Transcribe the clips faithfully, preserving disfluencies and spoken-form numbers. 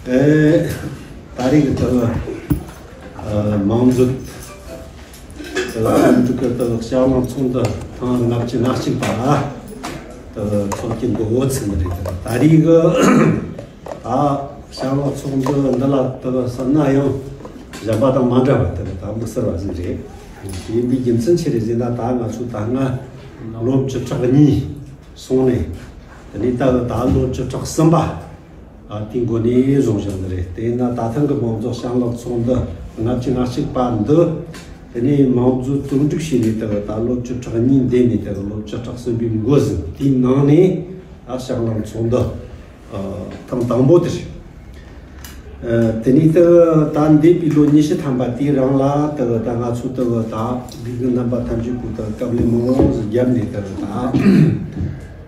ཨེ། ད་རེས་ཀྱི་དག་ཨ་མང་མཛོད་དག་ཁམས་འབྲུག་གི་དག་ཞལ་ལག་ཚོགས་འདུ་ཐེངས་ལྔ་བཅུ་ང་གཅིག་པ་དག་ཚོགས་ཀྱི་འགོ་བོ་ཚུགས་ནི་རེད། དག་ད་རེས་ཀྱི་ད་ཞལ་ལག་ཚོགས་འདུ་འདི་ལ་དག་བསམ་ན་ཡང་གཞན་པ་དང་མ་འདྲ་བ་དག་ད་དམིགས་བསལ་བ་ཟིག་རེད། ཡིན་པའི་རྒྱུ་མཚན་ཆི་རེད་ཟེར་ན། ད་ང་ཚོ་ད་སྔ་ལོ་བཅུ་ཕྲག་གཉིས་སོང་ནས། དེ་ནས་ད་ད་ལོ་བཅུ་ཕྲག་གསུམ་པ། ཨ། དེའི་འགོ་ནས་བཟུང་བཞག་ནི་རེད། དེས་ན་ད་ཐེངས་ཀྱི་མང་གཙོ་ཞལ་ལག་ཚོགས་འདུ་ལྔ་བཅུ་ང་གཅིག་པ་འདི། དེ་ནས་མང་གཙོ་བཙོན་སྒྲིག་བྱས་ནས་ད་ད་ལོ་བཅུ་ཕྲག་གཉིས་འདས་ནས་ད་ལོ་བཅུ་ཕྲག་གསུམ་པའི་འགོ་ཟིན། དེའི་ནང་ནས་ད་ཞལ་ལག་ཚོགས་འདུ་ཨ་ཐེངས་དང་པོ་དེ་རེད། ཨ། དེ་ནས་ད་ད་འདས་པའི་ལོ་ཉི་ཤུ་ཐམ་པ་དེའི་རིང་ལ་ད་ད་ང་ཚོ་ད་ད་དགེ་རྒན་རྣམ་པ་ཐམས་ཅད་པོ་ད་དཀའ་ལས་མང་བོ་ཟིག་བརྒྱབ་ནས་ད་ད་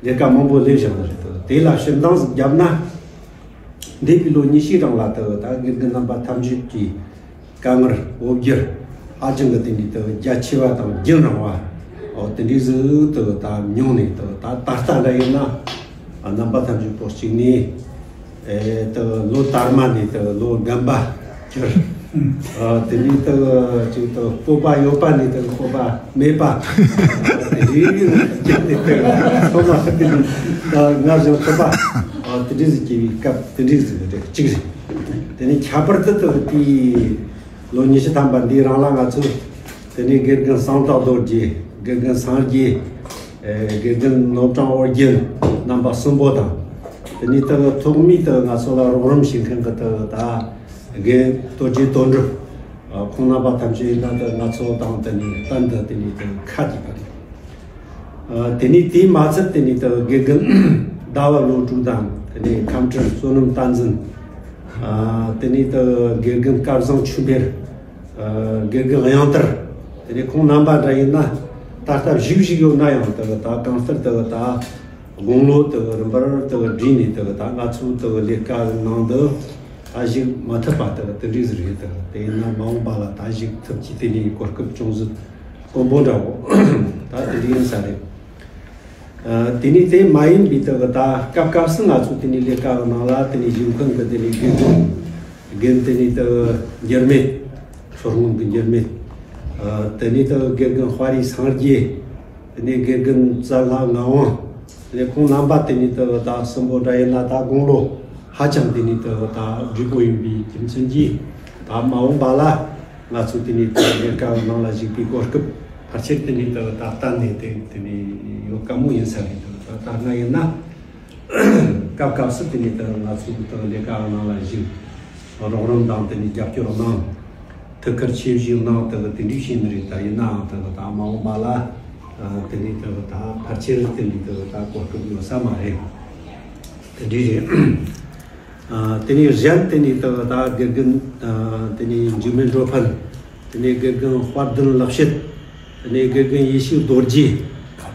ལས་ཀ་མང་པོ་ལས་བཞག་ནི་རེད། ད་དེ་ལ་ཕྱིར་འདང་ཟིག་བརྒྱབ་ན། འདས་པའི་ལོ་ཉི་ཤུའི་རིང་ལ་ད་ད་དགེ་རྒན་རྣམ་པ་ཐམས་ཅད་ཀྱིས་དཀའ་ངལ་འོ་བརྒྱལ་ཧ་ཅང་གི་དེ་འདྲའི་ད་རྒྱ་ཆེ་བ་དང་རྒྱུན་རིང་བ་འོ་དེ་འདྲའི་ཟིག་ད་ད་མྱོང་ནས་ད་ད་ད་ལྟ་འདྲ་ཡིན་ན། ཨ། རྣམ་པ་ཐམས་ཅད་པོ་གཅིག་ནས། ཨེ། ད་ལོ་དར་མ་ནས་ད་ལོ་རྒན་པ་གྱུར། ཨ། དེ་ནས་ད་ཅིག་ད་སྤོབས་པ་ཡོད་པ་ནས་ད་སྤོབས་པ་མེད་པ། ཨ། དེ་རིགས་ཀྱི་ད་ཚང་མ་དེ་ནས་ད་ངར་བཞིན་ཐུབ་པ། ཨ། དེ་འདྲ་ཟིག་སྐྱེ་བའི་སྐབས་དེ་འདྲ་ཟིག་རེད། གཅིག་རེད། དེ་ནས་ཁྱད་པར་དུ་ད་དེའི་ལོ་ཉི་ཤུ་ཐམ་པ་འདིའི་རིང་ལ་ང་ཚོས་དེ་ནས་དགེ་རྒན་གསང་བདག་རྡོ་རྗེ། དགེ་རྒན་སངས་རྒྱས། ཨེ། དགེ་རྒན་ནོར་བྲང་ཨོ་རྒྱན་རྣམ་པ་གསུམ་པོ་དང་། དེ་ནས་ད་ཐོག་མའི་ད་ང་ཚོ་ལ་རོགས་རམ་བྱེད་མཁན་གྱི་ད་ད་རྒན་རྡོ་རྗེ་དོན་གྲུབ། ཨ། ཁོང་རྣམ་པ་ཐམས་ཅད་ཡིན་ན་ད་ང་ཚོ་དང་དེ་ནས་གཏན་དུ་དེ་ནས་ད་ཁ་གྱེས་པ་རེད། ཨ། དེ་ནས་དེས་མ་ཚད་དེ་ནས་ད་དགེ་རྒན་ཟླ་བ་བློ་གྲོས་དང་། དེ་ནས་ཁམས་སྤྲུལ་བསོད་ནམས་བསྟན་འཛིན། ཨ། དེ་ནས་ད་དགེ་རྒན་སྐལ་བཟང་ཆོས་འཕེལ། ཨ། དགེ་རྒན་གཡང་དར། དེ་ནས་ཁོང་རྣམ་པ་འདྲ་ཡིན་ན་ད་ལྟ་བཞུགས་བཞུགས་ཡོད་ན་ཡང་ད་ད་གང་ལྟར་ད་ད་དགུང་ལོ་ད་རིམ་པར་ད་བགྲེས་ནས་ད་ད་ང་ཚོའི་ད་ལས་ཀ་ནང་དུ་ད་ཞུགས་མ་ཐུབ་པ་ད་དེ་འདྲ་ཟིག་རེད། ད་དེ་ཡིན་ན་མ་འོངས་པ་ལ་ད་ཞུགས་ཐུབ་ཀྱི་དེ་ནས་གོ་སྐབས་བྱུང་ཟིག་དཀོན་པོ་འདྲ་བོ་ད་དེ་འདྲ་ཡིན་ས་རེད། ཨ། དེ་ནས་དེ་མ་ཡིན་པའི་ད་ད་སྐབས་སྐབས་སུ་ང་ཚོ་དེ་ནས་ལས་ཀ་གི་ནང་ལ་དེ་ནས་གཞུང་ཁང་གི་དེ་ནས་དགེ་རྒན་དགེ་རྒན་དེ་ནས་ད་འགྱུར་མེད། མཚོ་སྔོན་གྱི་འགྱུར་མེད། ཨ། དེ་ནས་ད་དགེ་རྒན་དཔའ་རིས་སངས་རྒྱས། དེ་ནས་དགེ་རྒན་རྩ་ལྷ་ངག་དབང་། དེ་ནས་ཁོང་རྣམ་པ་དེ་ནས་ད་ད་གསུམ་པོ་འདྲ་ཡིན་ན་ད་དགུང་ལོ་ཧ་ཅང་དེ་ནས་ད་ད་བགྲེས་པོ་ཡིན་པའི་རྒྱུ་མཚན་གྱིས། ད་མ་འོངས་པ་ལ་ང་ཚོ་དེ་ནས་ད་ལས་ཀ་གི་ནང་ལ་ཞུགས་པའི་གོ་སྐབས་ཕལ་ཆེར་དེ་ནས་ད་ད་གཏན་ནས་དེ་དེ་ནས་ཡོད་དཀའ་མོ་ཡིན་ས་རེད། ད་ད་སྔ་ཡིན་ན་སྐབས་སྐབས་སུ་དེ་ནས་ད་ང་ཚོ་ད་ལས་ཀ་གི་ནང་ལ་ཞུགས། རོགས་རམ་དང་དེ་ནས་རྒྱབ་སྐྱོར་གནང་། ཐུགས་ཁུར་ཆེ་བཞེས་གནང་། དེ་གི་དེ་འདྲའི་བྱས་ནི་རེད། ད་ཡིན་ནའང་དེ་གི་ད་མ་འོངས་པ་ལ་ཨ་དེ་ནས་དེ་གི་ད་ཕལ་ཆེར་དེ་ནས་དེ་གི་ད་གོ་སྐབས་ཡོད་ས་མ་རེད། དེ་འདྲའི་རེད། ཨ་དེ་ནས་གཞན་དེ་ནས་དེ་གི་ད་དགེ་རྒན་ཨ་དེ་ནས་འཇིགས་མེད་འགྲོ་ཕན། དེ་ནས་དགེ་རྒན་དཔལ་ལྡན་ལེགས་བཤད། དེ་ནས་དགེ་རྒན་ཡེ་ཤེས་རྡོ་རྗེ།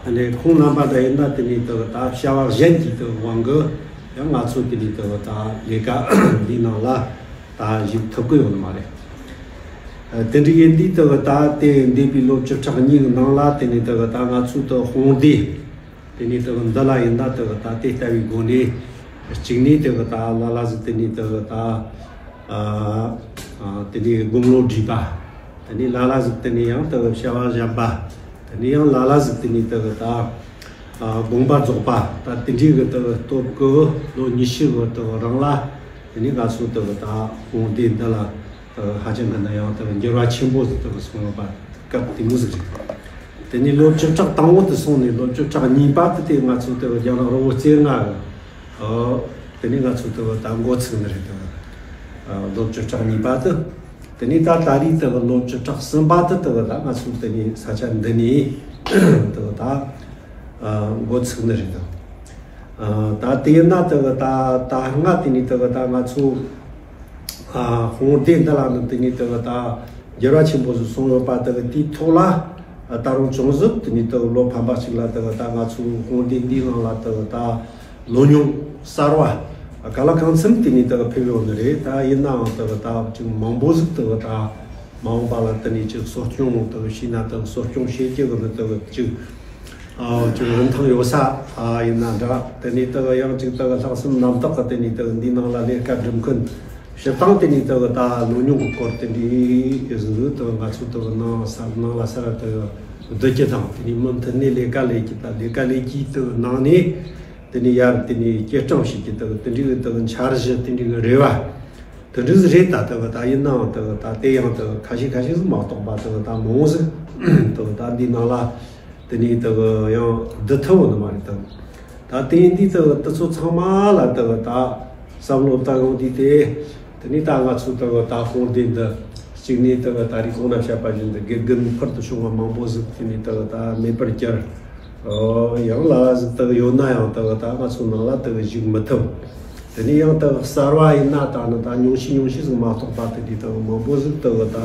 དེ་ནས་ཁོང་རྣམ་པ་འདྲ་ཡིན་ན་དེ་ནས་དེ་གི་ད་བྱ་བ་གཞན་གྱི་དེ་གི་དབང་གིས་ཡང་ང་ཚོ་དེ་ནས་དེ་གི་ད་ལས་ཀ་འདིའི་ནང་ལ་ད་ཞུགས་ཐུབ་ཀྱི་ཡོད་མ་རེད། ཨ་དེ་འདྲ་ཡིན་དུས་དེ་གི་ད་དེ་འདས་པའི་ལོ་བཅུ་ཕྲག་གཉིས་ཀྱི་ནང་ལ་དེ་ནས་དེ་གི་ད་ང་ཚོའི་དེ་དཔུང་སྡེ་དེ་ནས་དེ་གི་འདི་ལ་ཡིན་ན་དེ་གི་ད་དེ་ལྟ་བུའི་སྒོ་ནས་གཅིག་ནས་དེ་གི་ད་ལ་ལ་ཟིག་དེ་ནས་དེ་གི་ད་ཨ་ཨ་དེ་ནས་དགུང་ལོ་བགྲེས་པ། དེ་ནས་ལ་ལ་ཟིག་དེ་ནས་ཡང་དེ་གི་བྱ་བ་གཞན་པ། དེ་ནས་ཡང་ལ་ལ་ཟིག་དེ་ནས་དེ་གི་ད་ཨ་དགོངས་པ་རྫོགས་པ། ད་དེ་འདྲའི་གི་དེ་གི་སྟོབས་ཀྱིས་ལོ་ཉི་ཤུ་གི་དེ་གི་རིང་ལ་དེ་ནས་ང་ཚོ་དེ་གི་ད་དཔུང་སྡེ་འདི་ལ་དེ་གི་ཧ་ཅང་གི་ན་ཡང་དེ་གི་འགྱུར་བ་ཆེན་པོ་ཟིག་དེ་གི་སོང་ཡོད་པ་སྐབས་དེ་མོ་ཟིག་རེད། དེ་ནས་ལོ་བཅུ་ཕྲག་དང་པོ་དེ་སོང་ནས་ལོ་བཅུ་ཕྲག་གཉིས་པ་དེ་དེ་ང་ཚོ་དེ་གི་རྒྱ་ནག་རི་བོ་རྩེ་ལྔ་གི་ཨོ། དེ་ནས་ང་ཚོ་དེ་གི་ད་འགོ་ཚུགས་ནི་རེད། དེ་གི་ཨ་ལོ་བཅུ་ཕྲག་གཉིས་པ་དེ། དེ་ནས་ད་ད་རེས་དེ་གི་ལོ་བཅུ་ཕྲག་གསུམ་པ་དེ་དེ་གི་ད་ང་ཚོ་དེ་ནས་ས་ཆ་འདི་ནས་དེ་གི་ད་ཨ་འགོ་ཚུགས་ནི་རེད། ཨ་ད་དེ་ཡིན་ན་དེ་གི་ད་ད་སྔ་དེ་ནས་དེ་གི་ད་ང་ཚོ་ཨ་དཔུང་སྡེ་འདི་ལ་ནི་དེ་ནས་དེ་གི་ད་འགྱུར་བ་ཆེན་པོ་ཟིག་སོང་ཡོད་པ། དེ་གི་དེའི་ཐོག་ལ་ཨ་ད་རུང་ཅུང་ཟད་དེ་ནས་དེ་གི་ལོ་ཕན་པ་ཞིག་ལ་དེ་གི་ད་ང་ཚོའི་དཔུང་སྡེ་འདིའི་ནང་ལ་དེ་གི་ད་ལོ་ཉུང་གསར་བ་ག་ལ་གང་འཚམ་དེ་ནས་དེ་གི་ཕེབས་ཡོང་ནི་རེད། ད་ཡིན་ནའང་དེ་གི་ད་ཅིག་མང་པོ་ཟིག་དེ་གི་ད་མ་འོངས་པ་ལ་དེ་ནས་ཅིག་གསོ་སྐྱོང་དེ་གི་བྱས་ན་དེ་གི་གསོ་སྐྱོང་བྱེད་རྒྱུ་གི་ནི་དེ་གི་ཅིག་ ཨ་ཅིག་རིན་ཐང་ཡོད་ས་ཨ་ཡིན་ན་འདྲ། དེ་ནས་དེ་གི་ཡང་ཅིག་དེ་གི་ལྷག་བསམ་རྣམ་དག་གི་དེ་ནས་དེ་གི་འདིའི་ནང་ལ་ལས་ཀ་སྒྲུབ་མཁན། སྤྱིར་བཏང་དེ་ནས་དེ་གི་ད་ལོ་ཉུང་གི་སྐོར་དེ་འདྲའི་ཟིག་དེ་གི་ང་ཚོ་དེ་གི་ནང་ས་ནང་ལ་ས་ར་དེ་གི་སྡོད་རྒྱུ་དང་། དེ་ནས་མུ་མཐུད་ནས་ལས་ཀ་ལས་རྒྱུ་དང་། ལས་ཀ་ལས་རྒྱུ་དེ་གི་ནང་ནས་དེ་ནས་ཡར་དེ་ནས་སྐྱེད་སྲིང་བྱེད་རྒྱུ་དེ་གི་དེ་འདྲའི་གི་དེ་གི་འཆར་གཞི། དེ་འདྲའི་གི་རེ་བ་དེ་འདྲ་ཟིག་རེད། ད་དེ་གི་ད་ཡིན་ནའང་དེ་གི་ད་དེ་ཡང་དེ་གི་ཁ་ཤས་ཁ་ཤས་ཟིག་མ་གཏོགས་པ་དེ་གི་ད་མང་བོ་ཟིག་དེ་གི་ད་འདིའི་ནང་ལ་དེ་ནས་དེ་གི་ཡང་བསྡུ་ཐུབ་ཡོད་ནི་མ་རེད། དེ་གི་ད་དེ་ཡིན་དུས་དེ་གི་དེ་ཚོ་ཚང་མ་ལ་དེ་གི་ད་བསམ་བློ་བཏང་ཡོང་དུས། དེ་དེ་ནས་ད་ང་ཚོ་དེ་གི་ད་དཔུང་སྡེ་འདི་གཅིག་ནས་དེ་གི་ད་རེས་གོང་ན་བཤད་པ་བཞིན་དུ་དགེ་རྒན་ཕུལ་དུ་བྱུང་བ་མང་པོ་ཟིག་དེ་ནས་དེ་གི་ད་མེད་པར་གྱུར། ཨོ། ཡང་ལ་ཟིག་དག་ཡོད་ན་ཡང་དག་ད་ང་ཚོ་ནང་ལ་དག་ཞུགས་མི་ཐུབ། དེ་ནས་ཡང་དག་གསར་བ་ཡིན་ན་ད་ནི་ད་ཉུང་ཤས་ཉུང་ཤས་ཟིག་མ་གཏོགས་པ་དེ་འདྲའི་དག་མང་པོ་ཟིག་དག་ད་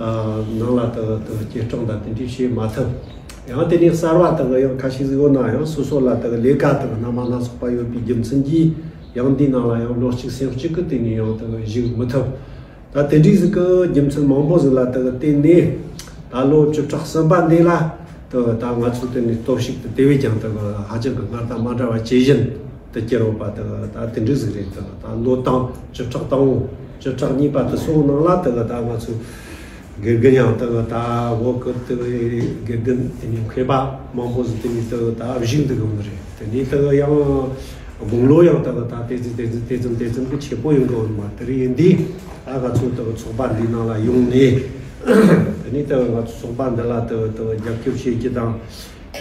ཨ་ནང་ལ་དག་དག་སྐྱེད་སྲིང་དང་དེ་འདྲའི་བྱེད་མ་ཐུབ། ཡང་དེ་ནས་གསར་བ་དག་ཡང་ཁ་ཤས་ཟིག་ཡོད་ན་ཡང་སོ་སོ་ལ་དག་ལས་ཀ་དག་སྣ་མང་སྣ་ཚོགས་པ་ཡོད་པའི་རྒྱུ་མཚན་གྱིས་ཡང་འདིའི་ནང་ལ་ཡང་བློ་གཅིག་སེམས་གཅིག་གིས་དེ་ནས་ཡང་དག་ཞུགས་མི་ཐུབ། ད་དེ་འདྲའི་ཟིག་གི་རྒྱུ་མཚན་མང་པོ་ཟིག་ལ་དེ་གི་བརྟེན་ནས། ད་ལོ་བཅུ་ཕྲག་གསུམ་པ་འདི་ལ་དེ་གི་ད་ང་ཚོ་དེ་ནས་སྟོབས་ཤུགས་དེ་དེ་བས་ཀྱང་དེ་གི་ཧ་ཅང་གི་སྔར་དང་མ་འདྲ་བ་ཇེ་ཞན་དུ་གྱུར་ཡོད་པ་དེ་གི་ད་དེ་འདྲ་ཟིག་རེད། དེ་གི་ད་ལོ་དང་བཅུ་ཕྲག་དང་པོ་བཅུ་ཕྲག་གཉིས་པ་དེ་ཚོ་ནང་ལ་དེ་གི་ད་ང་ཚོ་དགེ་རྒན་ཡང་དེ་གི་ད་བོད་གི་དེ་གི་དགེ་རྒན་དེ་ནས་མཁས་པ་མང་པོ་ཟིག་དེ་ནས་དེ་གི་ད་བཞུགས་འདུག་ཡོད་ནི་རེད། དེ་ནས་དེ་གི་ཡང་དགུང་ལོ་ཡང་དག་ད་དེ་ཙམ་དེ་ཙམ་དེ་ཙམ་དེ་ཙམ་གྱི་ཆེ་པོ་ཡོང་གི་ཡོད་མ་དེ་རེད། ཡིན་དུས་ད་ང་ཚོ་དག་ཚོགས་པ་འདིའི་ནང་ལ་ཡོང་ནས། དེ་ནས་དག་ང་ཚོ་ཚོགས་པ་འདི་ལ་དག་དག་རྒྱབ་སྐྱོར་བྱེད་རྒྱུ་དང་།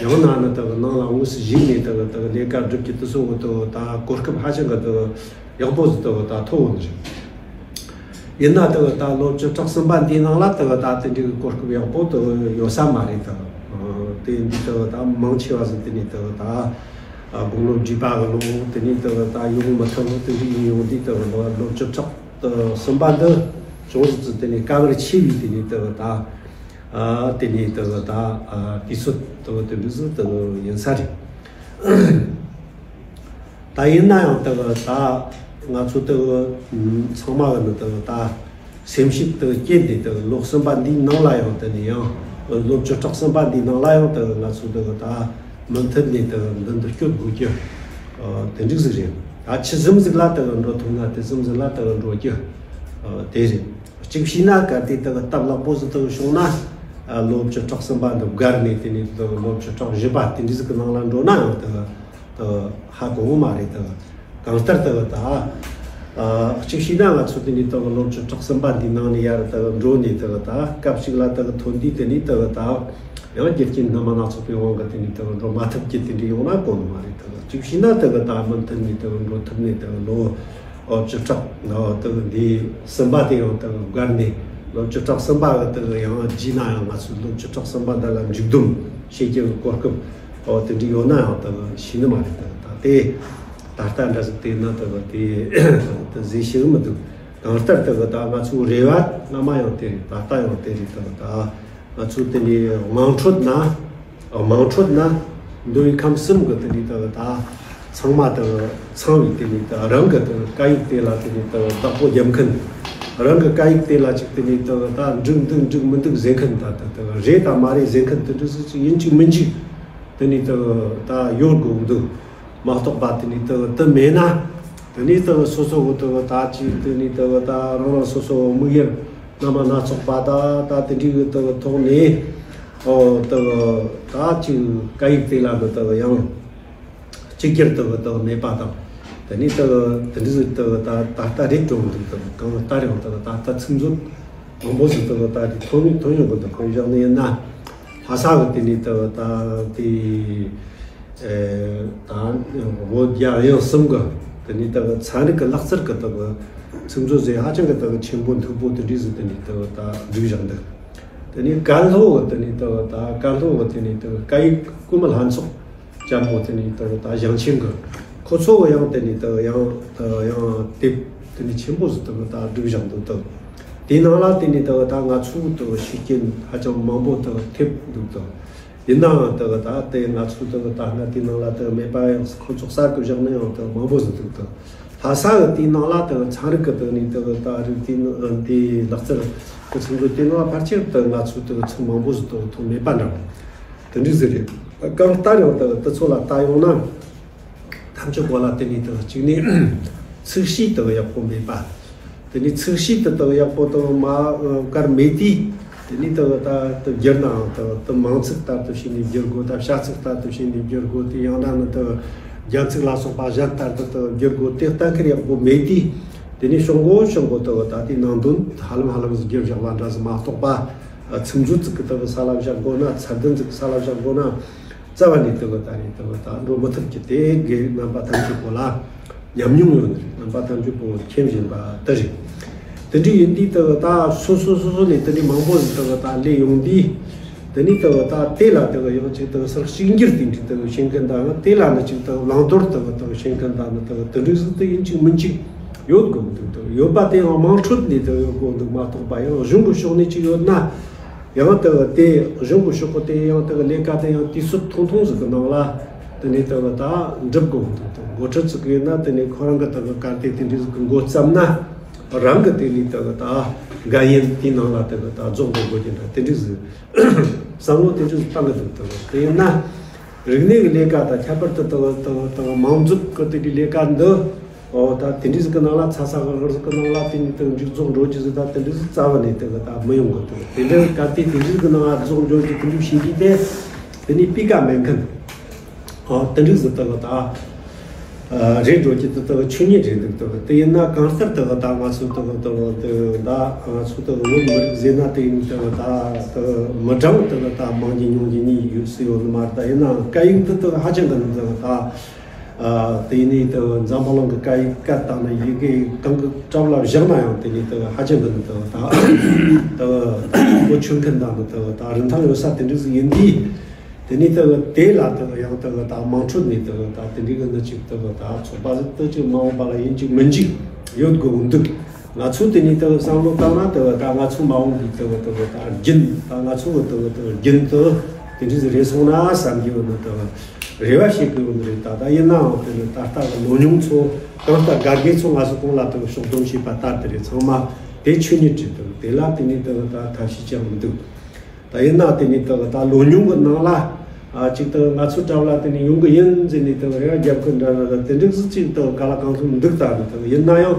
ཡང་ན་ནི་དག་ནང་ལ་དངོས་སུ་ཞུགས་ནས་དག་དག་ལས་ཀ་སྒྲུབ་རྒྱུ་དེ་ཚོ་གི་དག་ད་གོ་སྐབས་ཧ་ཅང་གི་དག་ཡག་པོ་ཟིག་དག་ད་ཐོབ་ཡོད་ནི་རེད། ཡིན་ན་དེ་གི་ད་ལོ་བཅུ་ཕྲག་གསུམ་པ་འདིའི་ནང་ལ་དེ་གི་ད་དེ་འདྲའི་གི་གོ་སྐབས་ཡག་པོ་དེ་གི་ཡོད་ས་མ་རེད། དེ་གི་དེ་འདི་དེ་གི་ད་མང་ཆེ་བ་ཟིག་དེ་ནས་དེ་གི་ད་དགུང་ལོ་བགྲེས་པ་གི་ལོ་དེ་ནས་དེ་གི་ད་ཡོང་མི་ཐུབ། དེ་འདྲ་ཡིན་ཡོང་དུས་དེ་གི་ལོ་ལོ་བཅུ་ཕྲག་གསུམ་པ་འདི་ཅུང་ཟད་ཙམ་དེ་ནས་དཀའ་ངལ་ཆེ་བའི་དེ་ནས་དེ་གི་ད་དེ་ནས་དེ་གི་ད་དུས་ཚོད་དེ་གི་དེ་འདྲ་ཟིག་དེ་གི་ཡིན་ས་རེད། ད་ཡིན་ན་ཡང་དེ་གི་ད་ང་ཚོ་དེ་གི་ཚང་མ་གི་ནི་དེ་གི་ད་སེམས་ཤུགས་དེ་གི་སྐྱེད་དེ། དེ་གི་ལོ་གསུམ་པ་འདིའི་ནང་ལ་ཡང་དེ་ནས་ཡང་ལོ་བཅུ་ཕྲག་གསུམ་པ་འདིའི་ནང་ལ་ཡང་དེ་གི་ང་ཚོ་དེ་གི་ད་མུ་མཐུད་ནས་དེ་གི་མདུན་དུ་སྐྱོད་དགོས་རྒྱུ་དེ་འདྲ་ཟིག་རེད། ད་ཆི་ཟིག་ལ་དེ་གི་འགྲོ་ཐུབ་ན་དེ་ཟིག་ལ་དེ་གི་འགྲོ་རྒྱུ་དེ་རེད། གཅིག་བྱས་ན་གལ་ཏེ་དེ་གི་སྟབས་ལེགས་པོ་ཟིག་དེ་གི་བྱུང་ན། ལོ་བཅུ་ཕྲག་གསུམ་པ་འདི་བརྒལ་ནས་དེ་ནས་དེ་གི་ལོ་བཅུ་ཕྲག་བཞི་པ་དེ་འདྲ་ཟིག་གི་ནང་ལ་འགྲོ་ན་ཡང་དེ་གི་ད་ཧ་གོ་གི་མ་རེད། ད་གང་ལྟར་ད་ད་ཨ་གཅིག་བྱས་ན་ང་ཚོ་དེ་ནས་ད་ལོ་བཅུ་ཕྲག་གསུམ་པ་འདིའི་ནང་ནས་ཡར་ད་འགྲོ་ནས་ད་ད་སྐབས་གཅིག་ལ་ད་ཐོན་དུས་དེ་ནས་ད་ད་ཡང་རྒྱུ་རྐྱེན་སྣ་མང་སྣ་ཚོགས་པའི་དབང་གིས་དེ་ནས་ད་འགྲོ་མ་ཐུབ་རྒྱུ་དེ་འདྲ་ཡོང་ན་གོ་ནི་མ་རེད། ད་གཅིག་བྱས་ན་ད་ད་མུ་མཐུད་ནས་ད་འགྲོ་ཐུབ་ནས་ད་ལོ་བཅུ་ཕྲག་ད་འདི་གསུམ་པ་དེ་ཡང་ད་བརྒལ་ནས་ལོ་བཅུ་ཕྲག་གསུམ་པ་གི་ད་ཡང་རྗེས་ན་ཡང་ང་ཚོ་ལོ་བཅུ་ཕྲག་གསུམ་པ་འདི་ལ་མཇུག་བསྡོམས་བྱེད་རྒྱུ་གི་གོ་སྐབས། ཨོ། དེ་འདྲ་ཡོད་ན་ཡང་ད་ཤེས་ནི་མ་རེད། ད་ད་དེ་ད་ལྟ་འདྲ་ཟིག་བལྟས་ན་ད་དེ་ད་ཟེར་ཤེས་གི་མི་འདུག་གང་ལྟར་ད་ད་ང་ཚོའི་རེ་བ་སྔ་མ་ཡང་དེ་རེད། ད་ལྟ་ཡང་དེ་རེད། ད་ད་ང་ཚོ་དེ་ནས་དམངས་ཁྲོད་ན་དམངས་ཁྲོད་ན་མདོ་དབུས་ཁམས་གསུམ་གི་དེ་ནས་ད་ད་ཚང་མ་ད་ཚང་བའི་དེ་ནས་ད་རང་གི་ད་སྐད་ཡིག་དེ་ལ་དེ་ནས་ད་བདག་པོ་རྒྱབ་མཁན། རང་གི་སྐད་ཡིག་དེ་ལ་ཅིག་དེ་ནས་ད་ད་འགྲིག་འདུག་འགྲིག་མི་འདུག་ཟེར་མཁན། ད་ད་ད་རེད་དང་མ་རེད་ཟེར་མཁན་དེ་འདྲ་ཟིག་ཅིག་ཡིན་གཅིག་མིན་གཅིག་དེ་ནས་ད་ད་ཡོད་དགོས་འདུག་མ་གཏོགས་པ་དེ་ནས་དེ་དེ་མེད་ན། དེ་ནས་དེ་སོ་སོ་གི་དེ་ད་ཅིག་དེ་ནས་དེ་ད་རང་རང་སོ་སོ་དམིགས་ཡུལ་སྣ་མང་སྣ་ཚོགས་པ་ད་ད་དེ་འདྲའི་གི་དེ་ཐོག་ནས། ཨོ། དེ་ད་ཅིག་སྐད་ཡིག་དེ་ལ་གི་དེ་ཡང་གཅིག་གྱུར་དེ་དེ་མེད་པ་དང་། དེ་ནས་དེ་དེ་འདྲ་ཟིག་དེ་ད་ད་ལྟ་རེད་འགྲོ་གི་འདུག་དེ་གང་ལྟར་ཡང་དེ་ད་ལྟ་ཚིག་མཛོད་མང་པོ་ཟིག་དེ་ད་རེད་ཐོན་ཐོན་ཡོང་གི་འདུག་དཔེ་བཞག་ནས་ཡིན་ན། ལྷ་ས་གི་དེ་ནས་ད་ད་དེ་ཨེ་ད་བོད་རྒྱ་དབྱིན་གསུམ་གི་དེ་ནས་ད་ཚན་རིག་གི་ལག་རྩལ་གི་ད་ཚིག་མཛོད་ཟེར་ཧ་ཅང་གི་ད་ཆེན་པོ་མཐུག་པོ་དེ་འདྲ་ཟིག་དེ་ནས་ད་ད་བསྒྲིགས་བཞག་འདུག་དེ་ནས་ཀན་ལྷོ་གི་དེ་ནས་ད་ད་ཀན་ལྷོ་གི་དེ་ནས་ད་སྐད་ཡིག་དཀོན་མོ་ལྷན་ཚོགས་ཅན་པོ་དེ་ནས་ད་ད་ཞིང་ཆེན་གི་ཁོ་ཚོ་གི་ཡང་དེ་ནས་ད་ཡང་ད་ཡང་དེབ་དེ་ནས་ཆེན་པོ་ཟིག་ད་ད་བསྒྲིགས་བཞག་འདུག་ད་དེའི་ནང་ལ་དེ་ནས་ད་ད་ང་ཚོའི་ད་ཤེས་རྐྱེན་ཧ་ཅང་མང་པོ་ད་ཐེབས་འདུག་ད། ཡིན་ནའང་དེ་གི་ད་དེ་ང་ཚོའི་དེ་གི་ད་སྔ་དེའི་ནང་ལ་དེ་གི་མེད་པ་ཡང་ཁོ་ཚོ་གསར་གི་བཞག་ནི་ཡང་དེ་གི་མང་པོ་ཟིག་འདུག་ད་ལྷ་ས་གི་དེའི་ནང་ལ་དེ་གི་ཚན་རིག་གི་དེ་གི་ནི་དེ་གི་ད་རིག་དེའི་ནང་དེའི་ལག་རྩལ་གི་ཚིག་མཛོད་དེའི་ནང་ལ་ཕལ་ཆེར་དེ་ང་ཚོའི་དེ་གི་ཚིག་མང་པོ་ཟིག་དེ་གི་ཐོན་མེད་པ་འདྲ་བོ་དེ་འདྲ་ཟིག་རེད། གང་ལྟར་ཡང་དག་དེ་ཚོ་ལ་ལྟ་ཡོང་ན། ཐམས་ཅད་པོ་ལ་དེ་ནས་དག་གཅིག་ནས་ཚིག་ཤེས་དག་ཡག་པོ་མེད་པ། དེ་ནས་ཚིག་ཤེས་དེ་དག་ཡག་པོ་དག་མ་ཨ་གར་མེད་དུས། དེ་ནས་དག་ད་དེ་བསྒྱུར་ནའང་དག་དེ་མང་ཚིག་ལྟར་དུ་བྱས་ནས་བསྒྱུར་དགོས། ད་བྱ་ཚིག་ལྟར་དུ་བྱས་ནས་བསྒྱུར་དགོས། དེ་ཡང་ན་ནི་དག་རྒྱ་ཚིག་ལ་སོགས་པ་གཞན་ལྟར་དུ་དག་བསྒྱུར་དགོས། དེ་གཏན་འཁེལ་ཡག་པོ་མེད་དུས། དེ་ནས་ཤོག་མགོ་ཤོག་མགོ་དག་ད་དེའི་ནང་དོན་ཧ་ལམ་ཧ་ལམ་ཟིག་བསྒྱུར་བཞག་པ་འདྲ་ཟིག་མ་གཏོགས་པ། ཚིག་མཛོད་ཅིག་གི་དག་ས་ལ་བཞག་དགོས་ན། ཚད་ལྡན་ཅིག་གི་ས་ལ་བཞག་དགོས་ན། རྩ་བ་ནས་དེ་གི་ད་རེས་དེ་གི་ད་འགྲོ་མི་ཐུབ་ཀྱི། དེ་དགེ་རྣམ་པ་ཐམས་ཅད་པོ་ལ་ཉམས་མྱོང་ཡོད་ནི་རེད། རྣམ་པ་ཐམས་ཅད་པོ་མཁྱེན་བཞིན་པ་དེ་རེད། དེ་འདྲ་ཡིན་དུས་དེ་གི་ད་སོ་སོ་སོ་སོ་ནས་དེ་འདྲའི་མང་པོ་ཟིག་དེ་གི་ད་སླེབས་ཡོང་དུས། དེ་ནས་དེ་གི་ད་དེ་ལ་དེ་གི་ཡང་ཅིག་དེ་གི་ཟུར་གཅིག་གྱུར་དེ་འདྲའི་དེ་གི་བྱེད་མཁན་དང་། དེ་ལ་ནི་ཅིག་དེ་གི་བླང་དོར་དེ་གི་དེ་གི་བྱེད་མཁན་དང་ནི། དེ་གི་དེ་འདྲའི་ཟིག་དེ་ཡིན་གཅིག་མིན་གཅིག་ཡོད་དགོས་འདུག་དེ་གི་ཡོད་པ་དེ་ཡང་དམངས་ཁྲོད་ནས་དེ་གི་ཡོད་དགོས་འདུག་མ་གཏོགས་པ། ཡང་གཞུང་གི་ཕྱོགས་ནས་ཅིག་ཡོད་ན། ཡང་དེ་གི་དེ་གཞུང་གི་ཕྱོགས་གི་དེ་ཡང་དེ་གི་ལས་ཀ་དེ་ཡང་དུས་ཚོད་ཐུང་ཐུང་ཟིག་གི་ནང་ལ་དེ་ནས་དེ་གི་ད་འགྲུབ་དགོས་འདུག་དེ་འགོ་ཁྲིད་ཟིག་གི་ཡིན་ན་དེ་ནས་ཁོ་རང་གི་དེ་གི་གལ་ཏེ་དེ་འདྲ་ཟིག་གི་འགོ་བརྩམས་ན། རང་གི་དེ་ནས་དེ་གི་ད་འགན་ཡིན་དེའི་ནང་ལ་དེ་གི་ད་རྫོགས་འགྲོ་དགོས་ཀྱི་འདྲ། དེ་འདྲ་ཟིག་བསམ་བློ་དེ་འདྲ་ཟིག་བཏང་གི་འདུག་དེ་གི་དེ་ཡིན་ན། རིག་གནས་ཀྱི་ལས་ཀ་དང་ཁྱད་པར་དུ་དེ་གི་དེ་གི་དེ་གི་མང་གཙོ་གི་དེ་འདྲའི་ལས་ཀ་འདི། ཨོ་ད་དེ་འདྲ་ཟིག་གི་ནང་ལ་ཚ་ཚ་གི་གི་ཟིག་གི་ནང་ལ་དེ་ནས་དེ་མཇུག་རྫོགས་འགྲོ་རྒྱུ་ཟིག་ད་དེ་འདྲ་ཟིག་རྩ་བ་ནས་དེ་གི་ད་མི་ཡོང་གི་འདུག་དེ་འདྲ་གལ་ཏེ་དེ་འདྲ་ཟིག་གི་ནང་ལ་རྫོགས་འགྲོ་རྒྱུ་དེ་འདྲ་བྱེད་རྒྱུ་དེ་དེ་ནས་སྤུས་ཀ་མེད་མཁན། ཨོ་དེ་འདྲ་ཟིག་དེ་གི་ད་ཨ་རེད་འགྲོ་རྒྱུ་དེ་དེ་གི་ཆོས་ཉིད་རེད་འདུག་དེ་གི་དེ་ཡིན་ན་གང་ལྟར་དེ་གི་ད་ང་ཚོ་དེ་གི་དེ་གི་དེ་གི་ད་ང་ཚོ་དེ་གི་བོད་མི་རིགས་ཟེར་ན་དེ་ཡིན་དེ་གི་ད་དེ་གི་མི་གྲངས་དེ་གི་ད་མང་གི་ཉུང་གི་གཉིས་ཡོད་སྲིད་ཡོད་ནི་མ་རེད། ད་ཡིན་ནའང་སྐད་ཡིག་འདི་དེ་གི་ཧ་ཅང་གི་ནི་དེ་གི་ད། ཨ་དེ་ནས་དེ་འཛམ་བུ་གླིང་གི་སྐད་ཡིག་སྐད་དང་ནི་ཡི་གེ་གང་གི་གྲས་ལ་བཞག་ན་ཡང་དེ་ནས་དེ་ཧ་ཅང་གི་ནི་དེ་ད་དེ་གོ་ཆོད་མཁན་དང་ནི་དེ་ད་རིན་ཐང་ཡོད་ས་དེ་འདྲ་ཟིག་ཡིན་དུས། དེ་ནས་དེ་དེ་ལ་དེ་ཡང་དེ་ད་དམངས་ཁྲོད་ནས་དེ་ད་དེ་འདྲ་གི་ནི་ཅིག་དེ་ད་ཚོགས་པ་ཟིག་དེ་ཅིག་མ་འོངས་པ་ལ་ཡིན་གཅིག་མིན་གཅིག་ཡོད་དགོས་འདུག་ང་ཚོས་དེ་ནས་དེ་བསམ་བློ་བཏང་ན་དེ་ད་ང་ཚོ་མ་འོངས་པའི་དེ་དེ་ད་རྒྱུན་ད་ང་ཚོ་གི་དེ་དེ་རྒྱུན་དུ་དེ་འདྲ་ཟིག་རེད་སོང་ན་བསམ་གྱི་ཡོད་ནི་དེ། རེ་བ་བྱེད་དགོས་ཡོད་རེད། ད་ལྟ་ཡིན་ནའང་དེ་ནི་ད་ལྟ་གི་ལོ་ཉུང་ཚོ་གང་ལྟར་དགའ་དགེ་ཚོ་ང་ཚོ་གོང་ལ་དེ་ཕྱོགས་བསྡོམས་བྱས་པ་ལྟར་དེ་རེད། ཚང་མ་དེ་ཆོས་ཉིད་རེད། དེ་དེ་ལ་དེ་ནི་དེ་ད་ཐབས་ཤེས་ཅང་མི་འདུག་ད་ཡིན་ན་དེ་ནི་དེ་ད་ལོ་ཉུང་གི་ནང་ལ་ཨ་ཅིག་དེ་ང་ཚོ་གྲབས་ལ་དེ་ནི་ཡོང་གི་ཡིན་ཟེར་ནས་དེ་རེ་བ་རྒྱབ་ཁུལ་འདྲ་འདྲ་དེ་འདྲ་ཟིག་ཅིག་དེ་ག་ལ་གང་ཐུབ་འདུག་ད་ནི་དེ་ཡིན་ན་ཡང་།